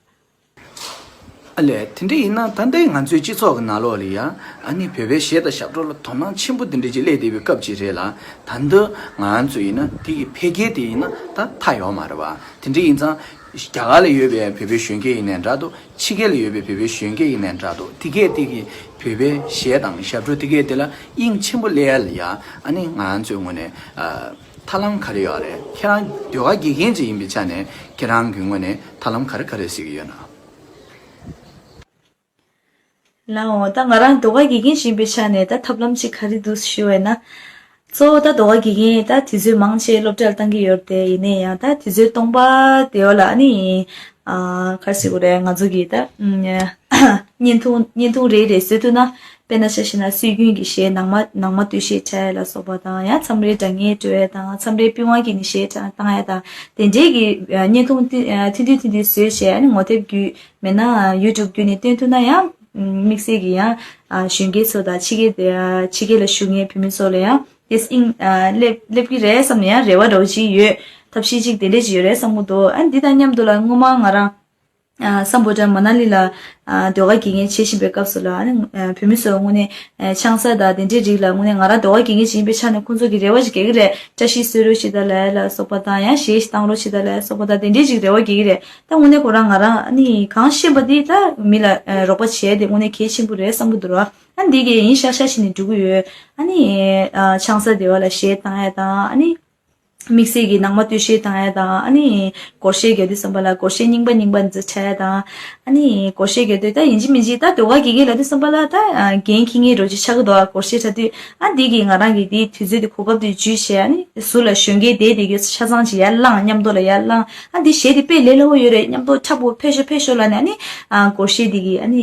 ཨ་ལས། དེ་འདྲ་ཡིན་ན་ད་ལྟའི་ང་ཚོའི་སྤྱི་ཚོགས་ཀྱི་ནང་ལོགས་ལ་ཡ། ཨ་ནི་བོད་པའི་གཞས་དང་ཞབས་བྲོ་ལ་དོ་སྣང་ཆེན་པོ་དེ་འདྲ་ཅིག་སླེབས་བསྡད་པའི་སྐབས་ཅིག་རེད་ལ། ད་འདི་ང་ཚོ་ཡིན་ན་དེ་གི་འཕེལ་རྒྱས་དེ་ཡིན་ན་ད་མཐའ་ཡོད་མ་རེད་བ། དེ་འདྲ་ཡིན་ཙང་རྒྱ་གར་ལ་ཡོད་པའི་བོད་པའི་གཞོན་སྐྱེས་ཡིན་ནའི་འདྲ་འདུག་ཕྱི་རྒྱལ་ལ་ཡོད་པའི་བོད་པའི་གཞོན་སྐྱེས་ཡིན་ནའི་འདྲ་འདུག་དེ་གས་དེ་གི་བོད་པའི་གཞས་དང་ཞབས་བྲོ་དེ་གས་དེ་ལ་དབྱིངས་ཆེན་པོ་སླེབས་ཡ་ལ་ཡ། ཨ་ནི་ང་ཚོའི་ངོས་ནས་ཨ། ཐབས་ལམ་ག་རེ་ཡོད་རེད། ཁྱེད་རང་ཟློས་གར་དགེ་རྒན་ཅིག་ཡིན་པའི་ཆ་ནས་ཁྱེད་རང་གི་ངོས་ནས་ཐབས་ལམ་ག་རེ་ག་རེ་གཟིགས་ཀྱི་ཡོད་ན། ལའོ། ད་ང་རང་ཟློས་གར་དགེ་རྒན་ཞིག་ཡིན་པའི་ཆ་ནས་ད་ཐབས་ལམ་ཅིག་ག་རེ་འདུག་ཞུ་བས་ན། གཙོ་བོ་ད་ཟློས་གར་དགེ་རྒན་ད་དུས་ཚོད་མང་ཆེ་སློབ་གྲྭར་བཏང་གི་ཡོད་རེད་དེ། ཡིན་ནའི་ཡང་ད་དུས་ཚོད་སྟོང་པ་དེ་བ་ལ་ཨ་ནི། ཨ། ག་རེ་ཟེར་དགོས་རེད། ང་ཚོ་གི་ད་བརྙན་ཐུང་བརྙན་ཐུང་རེ་རེ་བཟོ་ཐུབ་ན། དཔེར་ན་ཆ་བཞག་ན་སྲོལ་རྒྱུན་གྱི་གཞས་ནང་མ་ནང་མ་སྟོད་གཞས་འཁྲབ་ཡ་ལ་སོགས་པ་དང་། ཡང་མཚམས་རེ་སྒྲ་སྙན་དཀྲོལ་ཡ་དང་། མཚམས་རེ་པི་ཝང་གི་ནི་གཞས་བཏང་ཡ་དང་། དེ་འདྲའི་གི་བརྙན་ཐུང་ཐུང་ཐུང་བཟོས་བྱས། ཨ་ནི་ངོ་དེབ་བརྒྱུད་མེད་ན་ཡུ་ཊུབ་བརྒྱུད་ནས་སྟོན་ཐུབ་ན་ཡང་དམིགས་བསལ་གྱི་ཡང་གཞོན་སྐྱེས་ཚོ་དང་ཕྱི་རྒྱལ་དེ་ཕྱི་རྒྱལ་ལ་བཞུགས་མཁན་བོད་མི་ཚོ་ལ་ཡང་དེས་དབྱིངས་སླེབས་སླེབས་ཀྱི་རེད་བསམ་ནས་ཡང་རེ་བ་འདྲ་བོ་ཅིག་ཡོད། ཐབས་ཤེས་ཅིག་དེ་འདྲས་ཅིག་ཡོད་རེད་བསམ་གྱི་འདུག་ཨ་ནི་འདི་དང་མཉམ་དུ་ལ་སྔོན་མ་ང་རང་། ཨ། སམ་བྷོ་ཊ་མ་ན་ལི་ལ་ཨ་ཟློས་གར་དགེ་རྒན་བྱེད་བཞིན་པའི་སྐབས་སུ་ལ། ཨ་ནི་ཨ་བོད་མི་ཚོ་དངོས་གནས་ཨ་ཆང་ས་དང་དེ་འདྲའི་རིགས་ལ་དངོས་གནས་ང་རང་ཟློས་གར་དགེ་རྒན་ཞིག་ཡིན་པའི་ཆ་ནས་ཁོང་ཚོ་གིས་རེ་བ་ཞིག་རྒྱག་གི་རེད། བཀྲ་ཤིས་གསོལ་རོགས་ཞིག་དང་ལབ་ཡ་ལ་སོགས་པ་དང་། ཡང་གཞས་ཤིག་བཏང་རོགས་ཞིག་དང་ལབ་ཡ་སོགས་པ་དང་། དེ་འདྲའི་ཞིག་རེ་བ་རྒྱག་གི་རེད། ད་དངོས་གནས་ཁོ་རང་ང་རང་ཨ་ནི་གང་ཤེས་པ་དེ་ད་མི་ལ་ཨ་རོགས་པ་བྱས་དེ་དངོས་གནས་གལ་ཆེན་པོ་རེད་བསམ་གྱི་འདུག་ར། ཨ་འདི་གས་ཡིན་ཤག་ཤག་བྱས་ནས་འགྲོ་གི་ཡོད། ཨ་ནི་ཨ་ཆང་ས་དེ་བ་ལ་གཞས་བཏང་ཡ་དང་། ཨ་ནི། དམིགས་བསལ་གྱི་ནང་མ་སྟོད་གཞས་བཏང་ཡ་དང་། ཨ་ནི་སྒོར་གཞས་རྒྱག་དུས་ཙམ་པ་ལ་སྒོར་གཞས་རྙིང་པ་རྙིང་པ་འདི་འཁྲབ་ཡ་དང་། ཨ་ནི་སྒོར་གཞས་རྒྱག་དུས་ད་ཡིན་གཅིག་མིན་གཅིག་ད་ཟློས་གར་དགེ་རྒན་ལབ་དུས་ཙམ་པ་ལ་ད་འགན་འཁྱེར་མཁན་འདྲ་བོ་ཅིག་ཆགས་ཀྱི་འདུག་ཨ་སྒོར་གཞས་འཁྲབ་དུས། ཨ་འདི་གིས་ང་རང་གི་དེའི་དུས་ཚོད་དེ་གོ་སྐབས་དེ་བརྒྱུད་བྱས། ཨ་ནི་ཟུར་ལ་གཞོན་སྐྱེས་བསྡད་བསྡད་རྒྱུ་ཆ་ཚང་ཅིག་ཡར་བསླངས། མཉམ་དུ་ལ་ཡར་བསླངས། ཨ་འདི་གཞས་དེ་དཔེ་ལས་སླ་བོ་ཡོད་རེད། མཉམ་དུ་འཁྲབ་དགོས། ཕེབས་ཤོག་ཕེབས་ཤོག་ལབ་ནས། ཨ་ནི་ཨ་སྒོར་གཞས་དེ་གིས་ཨ་ནི་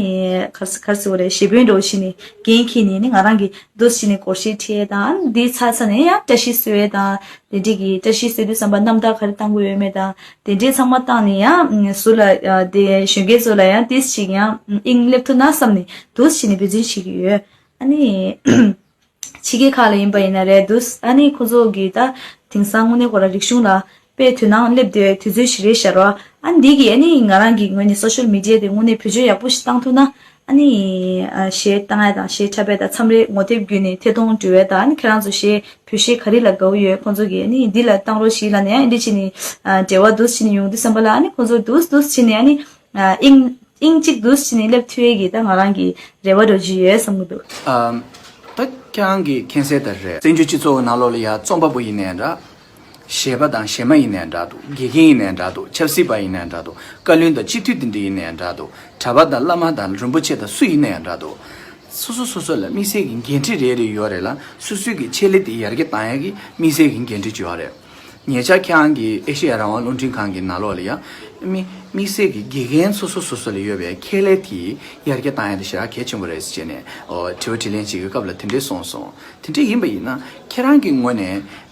ག་རེ་ག་རེ་ཟེར་དགོས་རེད། གཞས་དཔོན་འདྲ་བོ་བྱས་ནས་འགན་འཁྱེར་ནས། ཨ་ནི་ང་རང་གི་འདུག་སེ་བྱས་ནས་སྒོར་གཞས་འཁྲབ་ཡས་དང་། ཨ་ནི་འདི་ཚར་ཚར་ནས་ཡང་བཀྲ་ཤིས་གསོལ་ཡས་དང་། དེ་འདྲས་ཀྱི་བཀྲ་ཤིས་གསོལ་དུས་ཙམ་པ་རྣམ་ཐར་ག་རེ་བཏང་དགོས་ཡོད་མེད་དང་། དེ་འདྲས་ཚང་མ་བཏང་ནས། ཡང་ཟུར་ལ་དེ་གཞོན་སྐྱེས་ཚོ་ལ་ཡང་ཏོག་ཙམ་ཅིག་ཡང་དབྱིངས་སླེབས་ཐུབ་ན་བསམ་ནས་འདུག་སེ་བྱས་ནས་འབད་བརྩོན་བྱེད་ཀྱི་ཡོད། ཨ་ནི་ཕྱི་རྒྱལ་ཁག་ལ་ཡིན་པ་ཡིན་ན་རེད་འདུག་ཨ་ནི་ཁོང་ཚོ་གིས་ད་དེང་སང་དངོས་གནས་ཁོ་རང་རིག་གཞུང་ལ་དཔེ་དོ་སྣང་སླེབས་བསྡད་དུས་ཚོད་ཞིག་རེད་ཤག་ར། ཨ་ནི་འདི་གིས་ཨ་ནི་ང་རང་གི་ངོས་ནས་སོ་ཤལ་མི་ཌི་ཡ་དེ་དངོས་གནས་བེད་སྤྱོད་ཡག་པོ་ཞིག་བཏང་ཐུབ་ན། ཨ་ནི་ཨ་གཞས་བཏང་ཡ་དང་གཞས་འཁྲབ་ཡ་དང་། མཚམས་རེ་ངོ་དེབ་བརྒྱུད་ནས་ཐད་གཏོང་འབྲི་ཡ་དང་། ཨ་ནི་ཁྱེད་རང་ཚོ་གཞས་བོད་གཞས་ག་རེ་ལ་དགའ་བོ་ཡོད། ཁོང་ཚོ་གིས་ཨ་ནི་འདི་ལ་བཏང་རོགས་ཞེས་ལབ་ནས། ཨ་འདི་བྱས་ནས་ཨ་འབྲེལ་བ་འདུག་སེ་བྱས་ནས་ཡོང་དུས་ཙམ་པ་ལ། ཨ་ནི་ཁོང་ཚོ་འདུག་འདུག་སེ་བྱས་ནས་ཨ་ནི་ཨ་དབྱིངས་དབྱིངས་གཅིག་འདུག་སེ་བྱས་ནས་སླེབས་ཐུབ་ཡས་ཀྱི་ད་ང་རང་གི་རེ་བ་འདྲ་བོ་ཅིག་ཡོད་བསམ་གྱི་འདུག་ཨམ། ད་ཁྱེད་རང་གིས་མཁྱེན་གསལ་ལྟར་རེད། བཙན་བྱོལ་སྤྱི་ཚོགས་ཀྱི་ནང་ལོགས་ལ་ཡ་རྩོམ་པ་པོ་ཡིན་ནའི་འདྲ། གཞས་པ་དང་གཞས་མ་ཡིན་ནའི་འདྲ་འདུག་དགེ་རྒན་ཡིན་ནའི་འདྲ་འདུག་ཆབ་སྲིད་པ་ཡིན་ནའི་འདྲ་འདུག་བཀའ་བློན་དང་སྤྱི་འཐུས་དེ་འདྲ་ཡིན་ནའི་འདྲ་འདུག་གྲྭ་པ་དང་བླ་མ་དང་རིན་པོ་ཆེ་དང་སུ་ཡིན་ནའི་འདྲ་འདུག་སོ་སོ་སོ་སོ་ལ་དམིགས་བསལ་གྱི་འགན་འཁྲི་རེ་རེ་ཡོད་རེད་ལ། སོ་སོའི་གི་ཆེད་ལས་དེ་ཡར་རྒྱས་བཏང་ཡ་གི་དམིགས་བསལ་གྱི་འགན་འཁྲི་ཅིག་ཡོད་རེད། ཉེ་ཆར་ཁྱེད་རང་གི་ཨེ་ཤེ་ཡ་རང་དབང་རླུང་འཕྲིན་ཁང་གི་ནང་ལོགས་ལ་ཡ། དམིགས་དམིགས་བསལ་གྱི་དགེ་རྒན་སོ་སོ་སོ་སོ་ལ་ཡོད་པའི་ཁྱད་ལས་དེ་ཡར་རྒྱས་བཏང་ཡ་དེ་ཞེ་དྲག་གལ་ཆེན་པོ་རེད་ཟེར་བྱས་ནས། ཨོ། དྲི་བ་དྲིས་ལན་བྱེད་ཀྱི་སྐབས་ལ་དེ་འདྲས་གསུངས་སོང་། དེ་འདྲས་ཡིན་པ་ཡིན་ན་ཁྱེད་རང་གི་ངོས་ནས་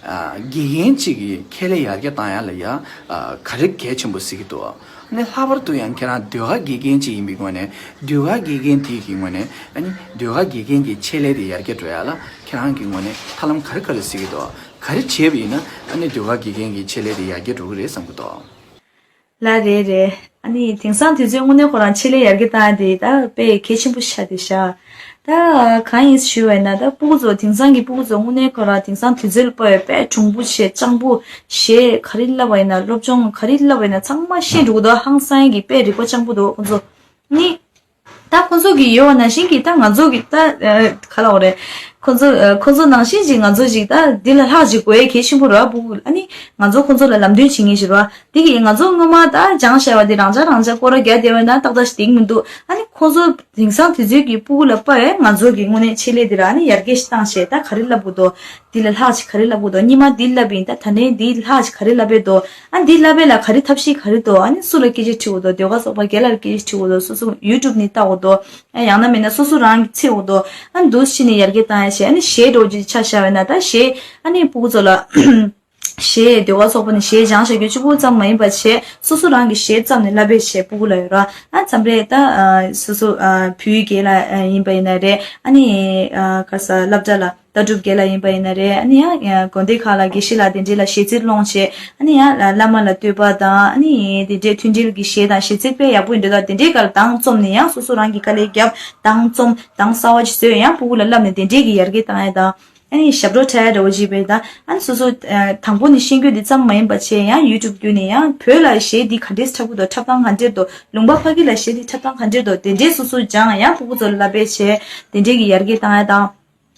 ཨ་དགེ་རྒན་གཅིག་གི་ཁྱད་ལས་ཡར་རྒྱས་བཏང་ཡ་ལ་ཡ་ཨ་ག་རེ་གལ་ཆེན་པོ་གཟིགས་ཀྱི་འདུག་ཨ་ནི་ལྷག་པར་དུ་ཡང་ཁྱེད་རང་ཟློས་གར་དགེ་རྒན་གཅིག་ཡིན་པའི་ངོས་ནས། ཟློས་གར་དགེ་རྒན་དེ་གི་ངོས་ནས། ཨ་ནི་ཟློས་གར་དགེ་རྒན་གྱི་ཆེད་ལས་དེ་ཡར་རྒྱས་འགྲོ་ཡ་ལ་ཁྱེད་རང་གི་ངོས་ནས་ཐབས་ལམ་ག་རེ་ག་རེ་གཟིགས་ཀྱི་འདུག་ག་རེ་བྱས་པ་ཡིན་ན་ཨ་ནི་ཟློས་གར་དགེ་རྒན་གྱི་ཆེད་ལས་དེ་ཡར་རྒྱས་འགྲོ་གི་རེད་བསམ་གྱི་འདུག་ལགས་རེད་རེད། ཨ་ནི་དེང་སང་དུས་ཚོད་དངོས་གནས་ཁོ་རང་ཆེད་ལས་ཡར་རྒྱས་བཏང་ཡ་དེ་ད་དཔེ་གལ་ཆེན་པོ་ཆགས་བསྡད་ཤག་ད་གང་ཡིན་ཞུས་པ་ཡིན་ན། ད་སྤུ་གུ་ཚོ་དེང་སང་གི་སྤུ་གུ་ཚོ་དངོས་གནས་ཁོ་རང་དེང་སང་དུས་ཚོད་ལ་དཔག་པའི་དཔེ་གྲུང་པོ་བྱས། སྤྱང་པོ། གཞས་ག་རེ་བསླབ་པ་ཡིན་ན། སློབ་སྦྱོང་ག་རེ་བསླབ་པ་ཡིན་ན་ཚང་མ་ཤེས་འགྲོ་གི་འདུག་ཧང་སང་གི་དཔེ་རིག་པ་སྤྱང་པོ་འདུག་ཁོ་ཚོ། ནི། ད་ཁོ་ཚོ་གི་ཡོད་པ་ནང་བཞིན་གྱི་ད་ང་ཚོ་གི་ད་ཨ་ག་ལབ་དགོས་རེད། ཁོ་ཚོ་ཨ་ཁོ་ཚོ་ནང་བཞིན་ཅིག་ང་ཚོ་ཅིག་ད་འདི་ལས་ལྷག་ཅིག་དགོས་ཡས་གལ་ཆེན་པོ་རེད་བ། སྤུ་གུ། ཨ་ནི་ང་ཚོ་ཁོ་ཚོ་ལ་ལམ་སྟོན་བྱེད་མཁན་ཞིག་རེད་བ། དེ་གི་ང་ཚོ་སྔོན་མ་ད་སྦྱངས་བཞག་པ་དེ་རང་འཇགས་རང་འཇགས་སྐོར་ར་རྒྱག་བསྡད་པ་ཡིན་ན་ཏག་ཏག་ཞིག་འགྲིག་མི་འདུག་ཨ་ནི་ཁོ་ཚོ་དེང་སང་དུས་ཚོད་ཀྱི་སྤུ་གུ་ལ་དཔག་པའི་ང་ཚོ་གི་དངོས་གནས་ཆེད་ལས་དེ་ར། ཨ་ནི་ཡར་རྒྱས་ཤིག་བཏང་བྱས། ད་ག་རེ་བསླབ་དགོས་འདུག་འདི་ལས་ལྷག་ཅིག་ག་རེ་བསླབ་དགོས་འདུག་སྔོན་མ་འདི་བསླབ་པ་ཡིན། ད་ད་ནས་འདི་ལས་ལྷག་ཅིག་ག་རེ་བསླབ་པ་འདུག་ཨ་འདི་བསླབ་པ་ལ་ག་རེ་ཐབས་ཤེས་ག་རེ་འདུག་ཨ་ནི་སུ་ལ་སྐད་ཆ་དྲི་དགོས་འདུག་ཟློས་གར་ཚོགས་པ་སྒེར་ལ་སྐད་ཆ་དྲི་དགོས་འདུག་སོ་སོ་ཡུ་ཊུབ་ནས་ལྟ་དགོས་འདུག་ཨ་ཡང་ན་མིན་ན་སོ་སོ་རང་གིས་འཚོལ་དགོས་འདུག་ཨ་འདུག་སེ་བྱས་ནས་ཡར་རྒྱས་བཏང་ཡ་བྱས། ཨ་ནི་གཞས་འདྲ་བོ་ཅིག་ཆ་བཞག་པ་ཡིན་ན། ད་གཞས་ཨ་ནི་སྤུ་གུ་ཚོ་ལ་ གཞས་ཟློས་གར་ཚོགས་པ་ནས་གཞས་སྦྱངས་བཞག་རྒྱུ་གཅིག་པུ་ཙམ་མ་ཡིན་པ་བྱས། སོ་སོ་རང་གི་གཞས་བརྩམས་ནས་བསླབ་པའི་བྱས་སྤུ་གུ་ལ་ཡོད་ར། ཨ་མཚམས་རེ་ད་ཨ་སོ་སོ་ཨ་བོད་ཡིག་སྐད་ལ་ཨ་ཡིན་པ་ཡིན་ན་རེད། ཨ་ནི་ཨ་ག་ས་སློབ་གྲྭ་ལ་ལྟ་གྲུབ་སྐད་ལ་ཡིན་པ་ཡིན་ན་རེད། ཨ་ནི་ཡང་དགོན་སྡེ་ཁག་ལ་དགེ་བཤེས་ལགས་དེ་འདྲས་ལ་གཞས་ཚིག་སློང་བྱས། ཨ་ནི་ཡང་བླ་མ་ལ་བསྟོད་པ་དང་། ཨ་ནི་དེ་འདྲས་མཐུན་སྒྲིལ་གྱི་གཞས་དང་། གཞས་ཚིག་དཔེ་ཡག་པོ་ཡིན་འདྲ་ད་དེ་འདྲས་ག་ལ་གདངས་རྩོམ་ནས་ཡང་སོ་སོ་རང་གིས་དཀའ་ལས་བརྒྱབ། གདངས་རྩོམ་གདངས་གསར་བ་ཅིག་བཟོས། ཡང་སྤུ་གུ་ལ་བསླབ་ནས་དེ་འདྲས་ཀྱི་ཡར་རྒྱས་བཏང་ཡ་དང་། ཨ་ནི་ཞབས་བྲོ་འཁྲབ་ཡ་འདྲ་བོ་ཅིག་བྱས་དང་། ཨ་ནི་སོ་སོ་ཨ་དང་པོ་ནས་ཤེས་རྒྱུ་དེ་ཙམ་མ་ཡིན་པ་བྱས། ཡང་ཡུ་ཊུབ་བརྒྱུད་ནས་ཡང་བོད་ལ་གཞས་འདི་ག་འདྲས་འཁྲབ་ཀྱི་འདུག་འཁྲབ་སྟངས་ག་འདྲས་འདུག་ལུང་པ་ཕ་གི་ལ་གཞས་འདི་འཁྲབ་སྟངས་ག་འདྲས་འདུག་དེ་འདྲས་སོ་སོ་སྦྱངས། ཡང་སྤུ་གུ་ཚོ་ལ་བསླབ་པའི་བྱས་དེ་འདྲས་ཀྱི་ཡར་རྒྱས་བཏང་ཡ་དང་།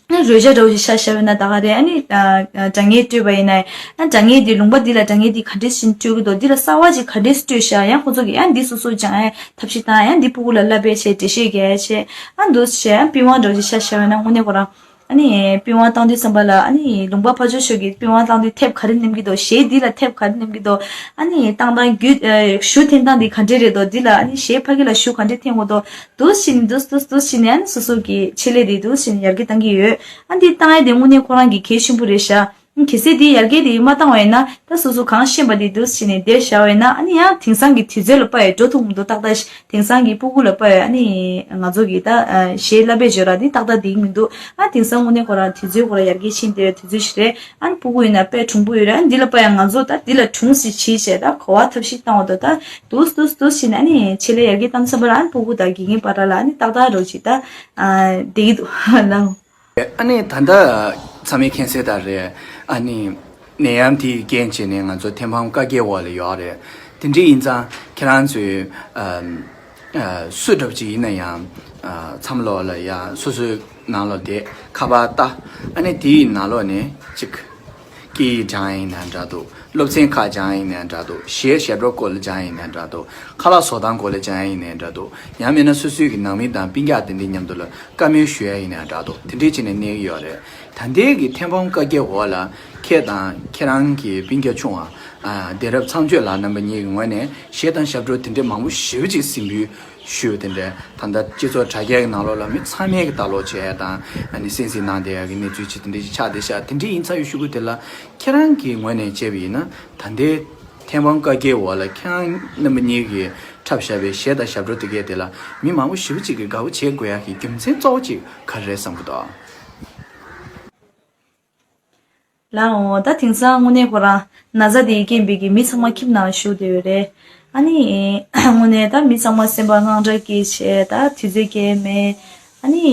ཨ་ནི་རོལ་ཆ་འདྲ་བོ་ཞིག་ཤར་ཤར་བས་ན་ད་ག་རེད། ཨ་ནི་ཨ་ཨ་སྒྲ་སྙན་སྤྲོད་པ་ཡིན་ན། ཨ་སྒྲ་སྙན་འདི་ལུང་པ་འདི་ལ་སྒྲ་སྙན་འདི་ག་འདྲས་ཤིག་སྤྲོད་ཀྱི་འདུག་འདི་ལ་གསར་བ་ཅིག་ག་འདྲས་སྤྲོད་ཤག་ཡང་ཁོ་ཚོ་གིས་ཡང་འདི་སོ་སོ་སྦྱང་ཡ་ཐབས་ཤེས་བཏང་། ཡང་འདི་སྤུ་གུ་ལ་བསླབ་པའི་བྱས་འགྲེལ་བཤད་རྒྱག་ཡ་བྱས། ཨ་འདུག་སེ་བྱས། ཨ་པི་ཝང་འདྲ་བོ་ཞིག་ཤར་ཤར་བས་ན་དངོས་གནས་ཁོ་རང་། ཨ་ནི་པི་ཝང་བཏང་དུས་ཙམ་པ་ལ། ཨ་ནི་ལུང་པ་ཕར་ཕྱོགས་ཤོག་གི་པི་ཝང་བཏང་དུས་ཐེབས་ག་རེ་ནེམ་གྱི་འདུག་གཞས་འདི་ལ་ཐེབས་ག་རེ་ནེམ་གྱི་འདུག་ཨ་ནི་བཏང་སྟངས་རྒྱུ་ཨ་གཞུ་འཐེན་སྟངས་འདི་ག་འདྲས་རེད་འདུག་འདི་ལ་ཨ་ནི་གཞས་ཕ་གི་ལ་གཞུ་ག་འདྲས་འཐེན་དགོས་འདུག་འདུག་སེ་བྱས་ནས་འདུག་འདུག་འདུག་སེ་བྱས་ནས། ཨ་ནི་སོ་སོ་གི་ཆེད་ལས་དེ་འདུག་སེ་བྱས་ནས་ཡར་རྒྱས་བཏང་གི་ཡོད། ཨ་འདི་བཏང་ཡ་དེ་དངོས་གནས་ཁོ་རང་གི་གལ་ཆེན་པོ་རེད་ཤག་གལ་སྲིད་དེ་ཡར་རྒྱས་དེ་མ་བཏང་བ་ཡིན་ན། ད་སོ་སོ་གང་ཤེས་པ་དེ་འདུག་སེ་བྱས་ནས་དེར་བཞག་པ་ཡིན་ན། ཨ་ནི་ཡང་དེང་སང་གི་དུས་ཚོད་ལ་དཔག་ཡོད། འགྲོ་ཐུབ་མི་འདུག་ཏག་ཏག་ཤ། དེང་སང་གི་སྤུ་གུ་ལ་དཔག་ཡོད། ཨ་ནི་ང་ཚོ་གི་ད་ཨ་གཞས་བསླབ་པའི་སྦྱོར་ར་དེ་ཏག་ཏག་བསྡད་ཀྱི་མི་འདུག་ཨ་དེང་སང་དངོས་གནས་ཁོ་རང་དུས་ཚོད་ཁོ་རང་ཡར་རྒྱས་ཕྱིན་བསྡད་པའི་དུས་ཚོད་ཞིག་རེད། ཨ་ནི་སྤུ་གུ་ཡིན་ན་དཔེ་གྲུང་པོ་ཡོད་རེད། ཨ་ནི་འདི་ལ་དཔག་ཡོད། ང་ཚོ་ད་འདི་ལ་གྲུང་ཞིག་བྱེད་བྱས་ད་གོ་བ་ཐབས་ཤེས་བཏང་བ་དང་། ད་འདུག་སེ་འདུག་སེ་འདུག་སེ་བྱས་ནས། ཨ་ནི་ཆེད་ལས་ཡར་རྒྱས་བཏང་ཙམ་པ་ལ། ཨ་ནི་སྤུ་གུ་དང་དགེ་རྒན་བར་ལ་ཨ་ནི་ཏག་ཏག་རོགས་ཅིག་ད་ཨ་བསྡད་ཀྱི་འདུག་ལགས། ཨ་ནི་ད་ལྟ་ཚང་མས་མཁྱེན་གསལ་ལྟར་རེད། ཨ་ནི་ནད་ཡམས་དེའི་རྐྱེན་བྱས་ནས་ང་ཚོ་ཐེམ་སྤམ་བཀའ་བརྒྱད་འོག་ལ་ཡོད་རེད། དེ་འདྲ་ཡིན་ཙང་ཁྱེད་རང་ཚོས་ཨམ་ཨ་སུ་འདྲ་པོ་ཅིག་ཡིན་ན་ཡང་། ཨ་མཚམས་ལོགས་ལ་ཡང་སོ་སོའི་ནང་ལོགས་བསྡད། ཁ་པར་ལྟ། ཨ་ནི་དེའི་ནང་ལོགས་ནས་ཅིག་སྐད་ཡིག་སྦྱང་ཡ་ཡིན་ན་འདྲ་འདུག་སློབ་ཚན་ཁག་སྦྱང་ཡ་ཡིན་ན་འདྲ་འདུག་གཞས་ཞབས་བྲོ་སྐོར་ལ་སྦྱང་ཡ་ཡིན་ན་འདྲ་འདུག་ཁ་ལག་བཟོ་སྟངས་སྐོར་ལ་སྦྱང་ཡ་ཡིན་ན་འདྲ་འདུག་ཡང་མིན་ན་སོ་སོའི་གི་ནང་མི་དང་སྤུན་ཀྱག་དེ་འདྲའི་མཉམ་དུ་ལ་བཀའ་མོལ་ཞུ་ཡ་ཡིན་ན་འདྲ་འདུག་དེ་འདྲའི་བྱས་ནས་གནས་ཀྱི་ཡོད་རེད། ད་ལྟའི་གི་ཐེམ་སྤམ་བཀའ་བརྒྱད་འོག་ལ་ཁྱེད་དང་ཁྱེད་རང་གི་སྤུན་ཀྱག་ཆུང་བ་ཨ་བདེ་རབ་ཚངས་སྤྱོད་ལགས་རྣམ་པ་གཉིས་ཀྱི་ངོས་ནས་གཞས་དང་ཞབས་བྲོ་དེ་འདྲའི་མང་པོ་ཞེ་པོ་ཅིག་གཟིགས་འབུལ་ཞུས། དེ་འདྲའི་ད་ལྟ་སྤྱི་ཚོགས་དྲ་རྒྱ་གི་ནང་ལོགས་ལ་མི་ཚང་མས་གི་ལྟ་ཀློག་བྱས་ཡ་དང་། ཨ་ནི་གསན་གཟིགས་གནང་བསྡད་ཡ་གི་གནས་ཚུལ་ཅིག་དེ་འདྲ་ཅིག་ཆགས་བསྡད་ཤག་དེ་འདྲ་ཡིན་ཙང་ཡོད་ཞུ་གི། དེ་ལ་ཁྱེད་རང་གི་ངོས་ནས་བྱས་པ་ཡིན་ན། ད་ལྟའི་ཐེམ་སྤམ་བཀའ་བརྒྱད་འོག་ལ་ཁྱེད་རང་རྣམ་པ་གཉིས་ཀྱིས་འཁྲབ་བཞག་པའི་གཞས་དང་ཞབས་བྲོ་དེ་གས་དེ་ལ་མི་མང་པོ་ཞེ་པོ་ཅིག་གིས་དགའ་པོ་བྱེད་དགོས་ཡ་གི་རྒྱུ་མཚན་གཙོ་བོ་ཅིག་ག་རེ་རེད་བསམ་གི་འདུག་ལགས་འོ། ད་དེང་སང་དངོས་གནས་ཁོ་རང་ན་ཚ་དེའི་རྐྱེན་པས་ཀྱི་མི་ཚང་མ་ཁྱིམ་ནང་བཞུགས་བསྡད་ཡོད་རེད། ཨ་ནི་དངོས་གནས་ད་མི་ཚང་མ་སེམས་པ་དངངས་སྐྲག་སྐྱེས་བྱས། ད་དུས་ཚོད་སྐྱེལ་མེད། ཨ་ནི་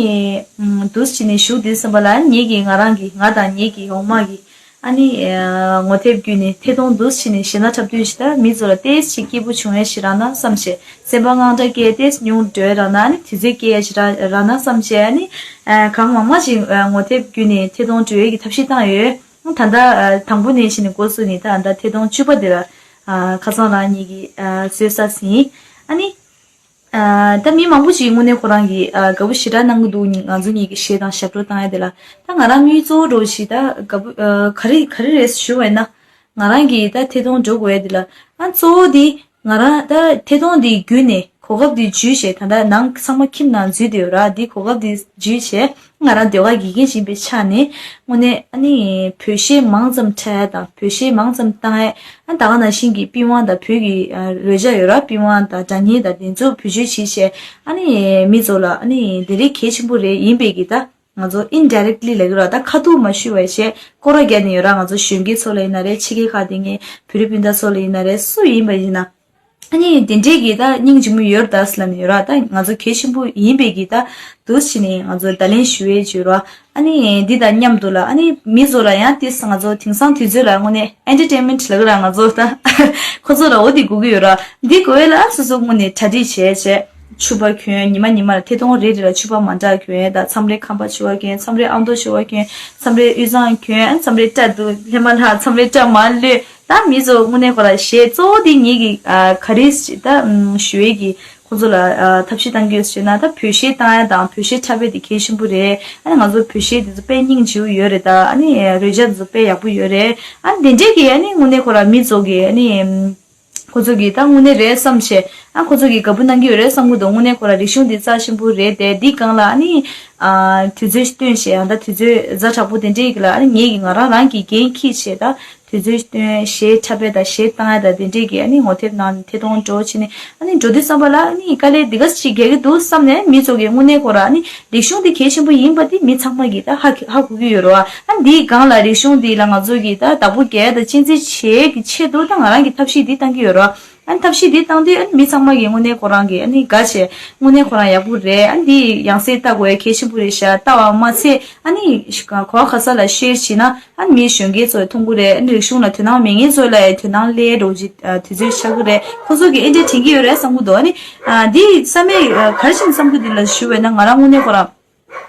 ཨམ་འདུག་སེ་བྱས་ནས་བཞུགས་དུས་ཙམ་པ་ལ། ཨ་ནི་ངེད་ཀྱིས་ང་རང་གི་ང་དང་ངེད་ཀྱི་འོག་མ་གི་ཨ་ནི་ཨ་ངོ་དེབ་བརྒྱུད་ནས་ཐད་གཏོང་འདུག་སེ་བྱས་ནས་གཞས་སྣ་འཁྲབ་དུས་ཤིག་ད་མི་ཚོ་ལ་ཏོག་ཙམ་སྐྱིད་པོ་བྱུང་ཡ་ཞིག་རག་ན་བསམ་བྱས། སེམས་པ་དངངས་སྐྲག་སྐྱེས་ཏེ་ཉུང་འགྲོ་རག་ན། ཨ་ནི་དུས་ཚོད་སྐྱེལ་ཡ་ཞིག་རག་རག་ན་བསམ་བྱས། ཨ་ནི་ཨ་གང་མང་མང་ཞིག་ཨ་ངོ་དེབ་བརྒྱུད་ནས་ཐད་གཏོང་འགྲོ་ཡས་ཀྱི་ཐབས་ཤེས་བཏང་ཡོད། ཨ་ད་ལྟ་ཨ་དང་པོ་ནས་བྱས་ནས་འགོ་བཙུགས་ནས་ད་ད་ཐད་གཏོང་བཅུ་པ་དེ་ལ་ཨ་ཁ་སང་རང་ཉིད་ཀྱིས་ཨ་བཟོས་ཚར་ཟིན། ཨ་ནི་ཨ་ད་མི་མང་པོ་ཞིག་དངོས་གནས་ཁོ་རང་གིས་ཨ་དགའ་པོ་ཞེ་དྲག་གནང་གི་འདུག་ང་ཚོ་གཉིས་ཀྱི་གཞས་དང་ཞབས་བྲོ་བཏང་ཡ་དེ་ལ། ད་ང་རང་དངུལ་གཙོ་བོ་འདྲ་བོ་ཞིག་ད་དགའ་པོ་ཨ་ག་རེ་ག་རེ་རེད་ཞུ་བ་ཡིན་ན། ང་རང་གིས་ད་ཐད་གཏོང་འགྲོ་དགོས་ཡ་དེ་ལ། ཨ་གཙོ་བོ་དེ་ང་རང་ད་ཐད་གཏོང་འདི་བརྒྱུད་ནས་གོ་སྐབས་འདི་འཇུས་བྱས། ད་ལྟ་ནང་ཚང་མ་ཁྱིམ་ནང་འཛུལ་བསྡད་ཡོད་ར། འདི་གོ་སྐབས་འདི་འཇུས་བྱས་ང་རང་ཟློས་གར་དགེ་རྒན་ཡིན་པའི་ཆ་ནས། དངོས་གནས་ཨ་ནི་བོད་གཞས་མང་ཙམ་འཁྲབ་ཡ་དང་བོད་གཞས་མང་ཙམ་བཏང་ཡ། ཨ་ད་ག་ནང་བཞིན་གྱི་པི་ཝང་དང་བོད་ཀྱི་ཨ་རོལ་ཆ་ཡོད་ར། པི་ཝང་དང་སྒྲ་སྙན་དང་དེ་ཚོ་བེད་སྤྱོད་བྱས་བྱས། ཨ་ནི་མི་ཚོ་ལ་ཨ་ནི་དེ་རིགས་གལ་ཆེན་པོ་རེད། ཡིན་པའི་གི་ད་ང་ཚོ་ཨིན་ཌའི་རེག་ལི་ལབ་ཀྱི་ར། ད་ཁ་ཐུག་མ་ཞུས་པ་བྱས་སྐོར་ར་རྒྱག་ནས་ཡོད་ར། ང་ཚོ་གཞོན་སྐྱེས་ཚོ་ལ་ཡིན་ན་རེད། ཕྱི་རྒྱལ་ཁག་དེ་ངའི་བོད་རིགས་སྤུན་ཟླ་ཚོ་ལ་ཡིན་ན་རེད། སུ་ཡིན་པ་ཡིན་ན། ཨ་ནི་དེ་འདྲས་ཀྱི་ད་སྙིང་རྗེ་མོ་ཡོད་རེད་ད་ཟེར་ལབ་ནས་ཡོད་ར། ད་ང་ཚོ་གལ་ཆེན་པོ་ཡིན་པའི་གི་ད་འདུག་སེ་བྱས་ནས་ང་ཚོ་བརྡ་ལན་ཞུ་ཡས་ཅིག་ཡོད་ར། ཨ་ནི་འདི་དང་མཉམ་དུ་ལ་ཨ་ནི་མི་ཚོ་ལ་ཡང་ཏིས་ང་ཚོ་དེང་སང་དུས་ཚོད་ལ་དངོས་གནས་ཨེན་ཊར་ཊེན་མེན་ཊི་ལབ་ཀྱི་ར། ང་ཚོ་ད་ཁོ་ཚོ་ལ་འོ་དེ་དགོས་ཀྱི་ཡོད་ར། འདི་དགོས་ཡས་ལ་སོ་སོ་དངོས་གནས་གྲ་སྒྲིག་བྱས་བྱས། ཕྱུ་པ་གྱོན། ཉི་མ་ཉི་མ་ལ་ཐད་གཏོང་རེ་རེ་ལ་ཕྱུ་པ་མ་འདྲ་གྱོན་ཡས་དང་། མཚམས་རེ་ཁམས་པ་ཕྱུ་པ་གྱོན། མཚམས་རེ་ཨ་མདོ་ཕྱུ་པ་གྱོན། མཚམས་རེ་དབུས་གཙང་གྱོན། མཚམས་རེ་སྐྲ་འདུག་ལྷས་མ་ལྷག་མཚམས་རེ་སྐྲ་མ་ལོད། ད་མི་ཚོ་དངོས་གནས་ཁོ་ར་གཞས་གཙོ་བོ་དེ་ངེད་ཀྱི་ཨ་ག་རེ་ཞིག་ད་ཨམ་ཞུ་ཡས་ཀྱི་ཁོ་ཚོ་ལ་ཨ་ཐབས་ཤེས་བཏང་གི་ཡོད་ཟེར་ན། ད་བོད་གཞས་བཏང་ཡ་དང་བོད་གཞས་འཁྲབ་ཡ་དེ་གལ་ཆེན་པོ་རེད། ཨ་ནི་ང་ཚོ་བོད་གཞས་དེ་ཚོ་དཔེ་སྙིང་རྗེ་པོ་ཡོད་རེད། ད་ཨ་ནི་རོལ་ཆ་དེ་ཚོ་དཔེ་ཡག་པོ་ཡོད་རེད། ཨ་ནི་དེ་འདྲས་ཀྱི་ཨ་ནི་དངོས་གནས་ཁོ་ར་མི་ཚོ་གི་ཨ་ནི་ཨམ་ཁོ་ཚོ་གི་ད་དངོས་གནས་རེད་བསམ་བྱས། ཨ་ཁོ་ཚོ་གི་དགའ་པོ་གནང་གི་ཡོད་རེད་བསམ་གི་འདུག་དངོས་གནས་ཁོ་ར་རིག་གཞུང་འདི་རྩ་ཆེན་པོ་རེད་དེ། འདི་སྒང་ལ་ཨ་ནི་ཨ་དུས་ཚོད་བཏོན་བྱས། ཨ་ད་དུས་ཚོད་ཛ་དྲག་པོ་དེ་འདྲས་ཀྱི་ལ་ཨ་ནི་ངེད་ཀྱི་ང་རང་རང་གི་འགན་འཁྱེར་བྱས། ད་ དུས་ཚོད་བཏོན། གཞས་འཁྲབ་པ་དང་གཞས་བཏང་ཡ་དང་དེ་འདྲས་ཀྱི་ཨ་ནི་ངོ་དེབ་ནང་ཐད་གཏོང་འགྲོ་བྱས་ནས། ཨ་ནི་འགྲོ་དུས་ཙམ་པ་ལ་ཨ་ནི་དཀའ་ལས་འདི་ག་ཅིག་རྒྱག་གི་འདུག་བསམ་ནས། མི་ཚོ་གིས་དངོས་གནས་ཁོ་རང་ཨ་ནི་རིག་གཞུང་འདི་གལ་ཆེན་པོ་ཡིན་པ་འདི་མི་ཚང་མ་གིས་ད་ཧ་གོ་ཧ་གོ་གི་ཡོད་རེད་བ། ཨ་ནི་འདིའི་སྒང་ལ་རིག་གཞུང་འདི་ལ་ང་ཚོ་གིས་ད་བདག་པོ་རྒྱག་ཡ་དང་གཅེས་འཛིན་བྱེད་ཡ་གི་ཆེད་དུ་ད་ང་རང་གིས་ཐབས་ཤེས་འདི་བཏང་གི་ཡོད་རེད་བ། ཨ་ནི་ཐབས་ཤེས་འདི་བཏང་དུས་ཨ་ནི་མི་ཚང་མ་གིས་དངོས་གནས་ཁོ་རང་གིས་ཨ་ནི་དགའ་བྱས། དངོས་གནས་ཁོ་རང་ཡག་པོ་རེད། ཨ་ནི་འདི་ཡང་སེ་ལྟ་དགོས་ཡ་གལ་ཆེན་པོ་རེད་ཤག་ལྟ་བ་མ་ཚད་ཨ་ནི་གོ་བ་ག་ས་ལ་ཤེར་བྱས་ན། ཨ་ནི་མི་གཞོན་སྐྱེས་ཚོ་མཐོང་གི་རེད། ཨ་ནི་རིག་གཞུང་ལ་དོ་སྣང་མེད་མཁན་ཚོ་ལ་དོ་སྣང་སླེབས་འགྲོ་གི་དུས་ཚོད་ཆགས་ཀྱི་རེད། ཁོ་ཚོ་གིས་ཨེ་འདྲས་དྲན་གྱི་ཡོད་རེད་བསམ་གྱི་འདུག་ཨ་ནི་ཨ་འདི་བསམ་མེད་ག་རེ་བྱས་ནས་བསམ་གྱི་འདུག་ལབ་ཞུ་བས་ན། ང་རང་དངོས་གནས་ཁོ་རང་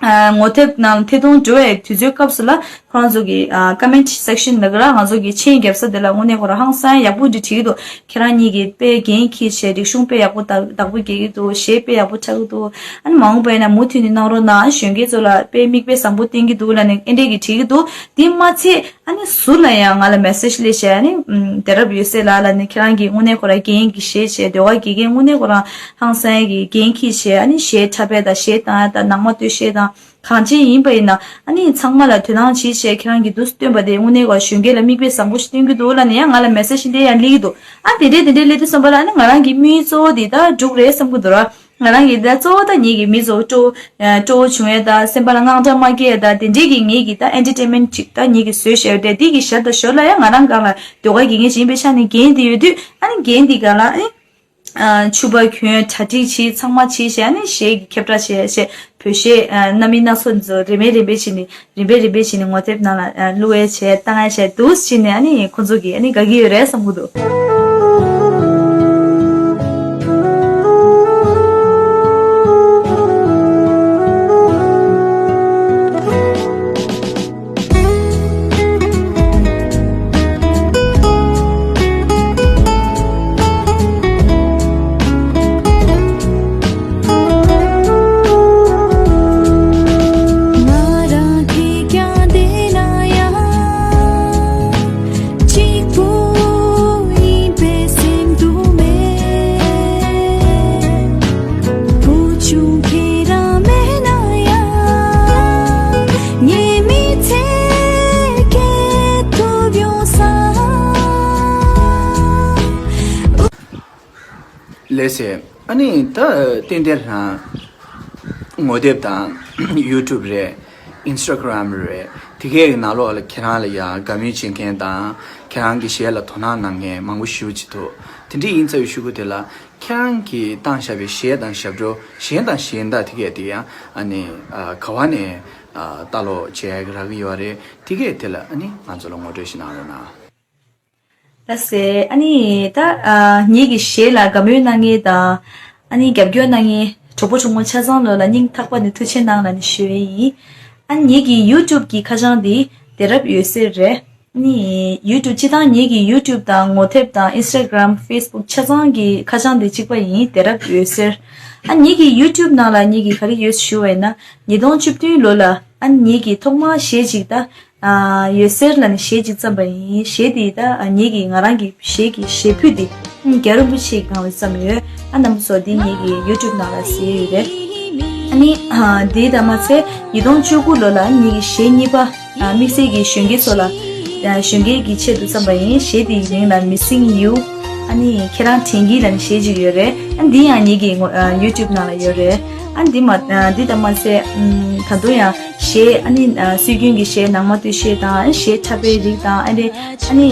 ཨ་ངོ་དེབ་ནང་ཐད་གཏོང་འགྲོ་བའི་དུས་ཚོད་སྐབས་སུ་ལ་ཁོ་རང་ཚོ་གི་ཨ་ཀོ་མེན་ཊི་སེག་ཤན་ལབ་ཀྱི་ར། ང་ཚོ་གི་མཆན་རྒྱབ་ས་དེ་ལ་དངོས་གནས་ཁོ་རང་ཧང་སང་ཡག་པོ་འདྲ་བྲིས་ཀྱི་འདུག་ཁྱེད་རང་གཉིས་ཀྱིས་དཔེ་འགན་འཁྱེར་བྱས། རིག་གཞུང་དཔེ་ཡག་པོ་བདག་བདག་པོ་རྒྱག་གི་འདུག་གཞས་དཔེ་ཡག་པོ་འཁྲབ་ཀྱི་འདུག་ཨ་ནི་མ་འོངས་པ་ཡིན་ན་མུ་མཐུད་ནས་གནང་རོགས་གནང་། གཞོན་སྐྱེས་ཚོ་ལ་དཔེ་མིག་དཔེ་བཟང་པོ་བསྟན་གྱི་འདུག་ལབ་ནས་ཨེ་འདྲས་ཀྱི་བྲིས་ཀྱི་འདུག་དེ་མ་ཚད་ཨ་ནི་ཟུར་ལ་ཡང་ང་ལ་མེ་སེ་ཇི་སླེབས་བྱས། ཨ་ནི་ཨམ་དེ་རབ་ཡོད་སེ་ལགས་ལ་ནི་ཁྱེད་རང་གིས་དངོས་གནས་ཁོ་རང་འགན་གྱི་གཞས་བྱས། ཟློས་གར་དགེ་རྒན་དངོས་གནས་ཁོ་རང་ཧང་སང་གི་འགན་འཁྱེར་བྱས། ཨ་ནི་གཞས་འཁྲབ་པ་དང་གཞས་བཏང་ཡ་དང་ནང་མ་སྟོད་གཞས་དང་གང་ཅི་ཡིན་པ་ཡིན་ན་ཨ་ནི་ཚང་མ་ལ་དོ་སྣང་བྱེད་བྱས། ཁྱེད་རང་གིས་འདུག་སེ་སྟོན་པ་དེ་དངོས་གནས་ཁོ་གཞོན་སྐྱེས་ལ་མིག་དཔེ་བཟང་པོ་ཞིག་སྟོན་གྱི་འདུག་ལབ་ནས་ཡང་ང་ལ་མེ་སེ་ཇི་དེ་ཡང་སླེབས་ཀྱི་འདུག་ཨ་དེ་འདྲས་དེ་འདྲས་སླེབས་དུས་ཙམ་པ་ལ་ཨ་ནི་ང་རང་གི་དམིགས་ཡུལ་གཙོ་བོ་དེ་ད་འགྲུབ་རེད་བསམ་གྱི་འདུག་ར། ང་རང་གིས་ད་གཙོ་བོ་ད་ངེད་ཀྱི་མི་ཚོ་སྤྲོ་སྤྲོ་བོ་བྱུང་ཡས་དང་སེམས་པ་ལ་དངངས་སྐྲག་མ་སྐྱེ་ཡས་དང་དེ་འདྲས་ཀྱི་ངེད་ཀྱི་ད་ཨེན་ཊར་ཊེན་མེན་ཊི་ཅིག་ད་ངེད་ཀྱིས་བཟོས་བཞག་ཡོད་དེ། འདི་གི་ཞར་དང་ཞོར་ལ་ཡང་ང་རང་སྒང་ལ་ཟློས་གར་དགེ་རྒན་ཞིག་ཡིན་པའི་ཆ་ནས་འགན་དེ་ཡོད་དུས། ཨ་ནི་འགན་དེ་སྒང་ལ་ཨ་ནི་ཨ་ཕྱུ་པ་གྱོན། གྲ་སྒྲིག་བྱེད། ཚང་མ་བྱེད་བྱས། ཨ་ནི་གཞས་ཀྱི་ཁྱབ་བསྒྲགས་བྱེད་བྱས། བོད་གཞས་ཨ་སྣ་མིན་སྣ་ཚོགས་ཚོ་རིམ་པས་རིམ་པས་བྱས་ནས། རིམ་པས་རིམ་པས་བྱས་ནས་ངོ་དེབ་ནང་ལ་ཨ་བླུག་ཡས་བྱས། བཏང་ཡས་བྱས། འདུག་སེ་བྱས་ནས་ཨ་ནི་ཁོ་ཚོ་གིས་ཨ་ནི་དགའ་གི་ཡོད་རེད་བསམ་གྱི་འདུག་ང་རང་གིས་ཀྱང་བསྡད་ན་ཡང་གཅིག་པུ་ཡིན་པའི་སེམས་སྡུག་མེད། བུ་ཆུང་ཁྱེད་རང་མེད་ན་ཡང་ངའི་མི་ཚེ་སྐྱེལ་ཐུབ་ཡོང་ས། ལགས་སེ། ཨ་ནི་ད་ཏན་ཏན་ལྷ་ངོ་དེབ་དང་ཡུ་ཊུབ་རེད། ཨིན་སི་ཊ་གྷི་རམ་རེད། དེ་གའི་ནང་ལོགས་ལ་ཁྱེད་རང་ལ་ཡང་དགའ་མོས་བྱེད་མཁན་དང་ཁྱེད་རང་གི་གཞས་ལ་དོ་སྣང་གནང་མཁན་མང་པོ་ཞེ་པོ་ཅིག་འདུག་དེ་འདྲ་ཡིན་ཙང་ཞུ་གི་དེ་ལ་ཁྱེད་རང་གིས་བཏང་བཞག་པའི་གཞས་དང་ཞབས་བྲོ། གཞས་དང་གཞས་འདག་དེ་གས་དེ་ཡང་ཨ་ནི་ཨ་ག་བ་ནས་ཨ་ལྟ་ཀློག་བྱེད་ཡག་རག་གི་ཡོད་རེད། དེ་གས་དེ་ལ་ཨ་ནི་ང་ཚོ་ལ་ངོ་སྤྲོད་ཞིག་གནང་རོགས་གནང་། ལགས་སེ། ཨ་ནི་ད་ཨ་ངེད་ཀྱི་གཞས་ལ་དགའ་མོས་གནང་མཁན་དང་། ཨ་ནི་རྒྱབ་སྐྱོར་གནང་མཁན་གྲོགས་པོ་གྲོགས་མོ་ཆ་ཚང་ལོ་ལ་སྙིང་ཐག་པ་ནས་ཐུགས་ཆེ་གནང་ལབ་ནས་ཞུ་ཡས་ཡིན། ཨ་ནི་ངེད་ཀྱི་ཡུ་ཊུབ་ཀྱི་ཁ་བྱང་འདི་དེ་རབ་འོད་ཟེར་རེད། ཨ་ནི་ཡུ་ཊུབ་སྤྱི་བཏང་ངེད་ཀྱི་ཡུ་ཊུབ་དང་ངོ་དེབ་དང་ཨིན་སི་ཊ་གྷི་རམ། ཕེ་སི་བུག་ཆ་ཚང་གི་ཁ་བྱང་འདི་གཅིག་པ་ཡིན། དེ་རབ་འོད་ཟེར། ཨ་ངེད་ཀྱི་ཡུ་ཊུབ་ནང་ལ་ངེད་ཀྱི་ག་རེ་ཡོད་ཞུ་བ་ཡིན་ན། ཉིས་སྟོང་བཅུ་བདུན་ལོ་ལ་ཨ་ངེད་ཀྱི་ཐོག་མར་གཞས་གཅིག་ད། ཨ་འོད་ཟེར་ལབ་ནས་གཞས་གཅིག་བརྩམས་པ་ཡིན། གཞས་དེ་ད་ཨ་ངེད་ཀྱི་ང་རང་གི་གཞས་ཀྱི་གཞས་ཕུད་དེ་ཨ་རྒྱལ་བ་རིན་པོ་ཆེའི་སྒང་ལ་བརྩམས་ཡོད། ཨ་རྣམ་པ་ཚོ་འདི་ངེད་ཀྱི་ཡུ་ཊུབ་ནང་ལ་གཟིགས་ཡོད་རེད། ཨ་ནི་ཨ་དེ་དང་མ་ཚད་ཉིས་སྟོང་བཅུ་དགུ་ལོ་ལ་ངེད་ཀྱི་གཞས་གཉིས་པ་ཨ་དམིགས་བསལ་གྱི་གཞོན་སྐྱེས་ཚོ་ལ་ཨ་གཞོན་སྐྱེས་ཀྱི་ཆེད་དུ་བརྩམས་པ་ཡིན། གཞས་དེའི་མིང་ལ་Missing You། ཨ་ནི་ཁྱེད་རང་དྲན་གྱིས་ལབ་ནས་གཞས་གཅིག་ཡོད་རེད། ཨ་འདི་ཡང་ངེད་ཀྱི་ངོ་ཨ་ཡུ་ཊུབ་ནང་ལ་ཡོད་རེད། ཨ་འདི་མ་ཨ་འདི་དང་མ་ཚད་ཨམ་ད་དུང་ཡང་གཞས་ཨ་ནི་ཨ་སྲོལ་རྒྱུན་གྱི་གཞས་ནང་མ་སྟོད་གཞས་དང་། ཨ་གཞས་འཁྲབ་པའི་རིགས་དང་། ཨ་འདི་ཨ་ནི་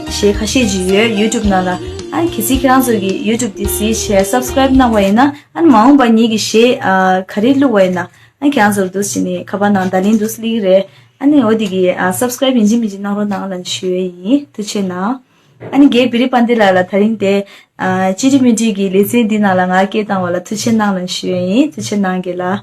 གཞས་ཁ་ཤས་ཅིག་ཡོད་ཡུ་ཊུབ་ནང་ལ། ཨ་གལ་སྲིད་ཁྱེད་རང་ཚོ་གིས་ཡུ་ཊུབ་འདི་གཟིགས་བྱས་སབ་སི་ཀ་རེབ་གནང་བ་ཡིན་ན། ཨ་ནི་མ་འོངས་པ་ངེད་ཀྱི་གཞས་ཨ་ག་རེ་བླུགས་པ་ཡིན་ན། ཨ་ཁྱེད་རང་ཚོར་འདུག་སེ་ནི་ཁ་པར་ནང་བརྡ་ལན་འདུག་སེ་སླེབས་ཀྱི་རེད། ཨ་ནི་འོ་དེ་གི་ཨ་སབ་སི་ཀ་རེབ་ཡིན་གཅིག་མིན་གཅིག་གནང་རོགས་གནང་ལབ་ཞུ་ཡས་ཡིན། ཐུགས་ཆེ་གནང་། ཨ་ནི་རྒན་བི་རི་པཱན་ཏི་ལགས་ལ་ད་རིང་དེ་ཨ་ཅི་ཊི་མི་ཊི་གི་ལེ་ཚན་འདི་ནང་ལ་ང་སྐད་བཏང་བ་ལ་ཐུགས་ཆེ་གནང་ལབ་ཞུ་ཡས་ཡིན། ཐུགས་ཆེ་གནང་རྒན་ལགས།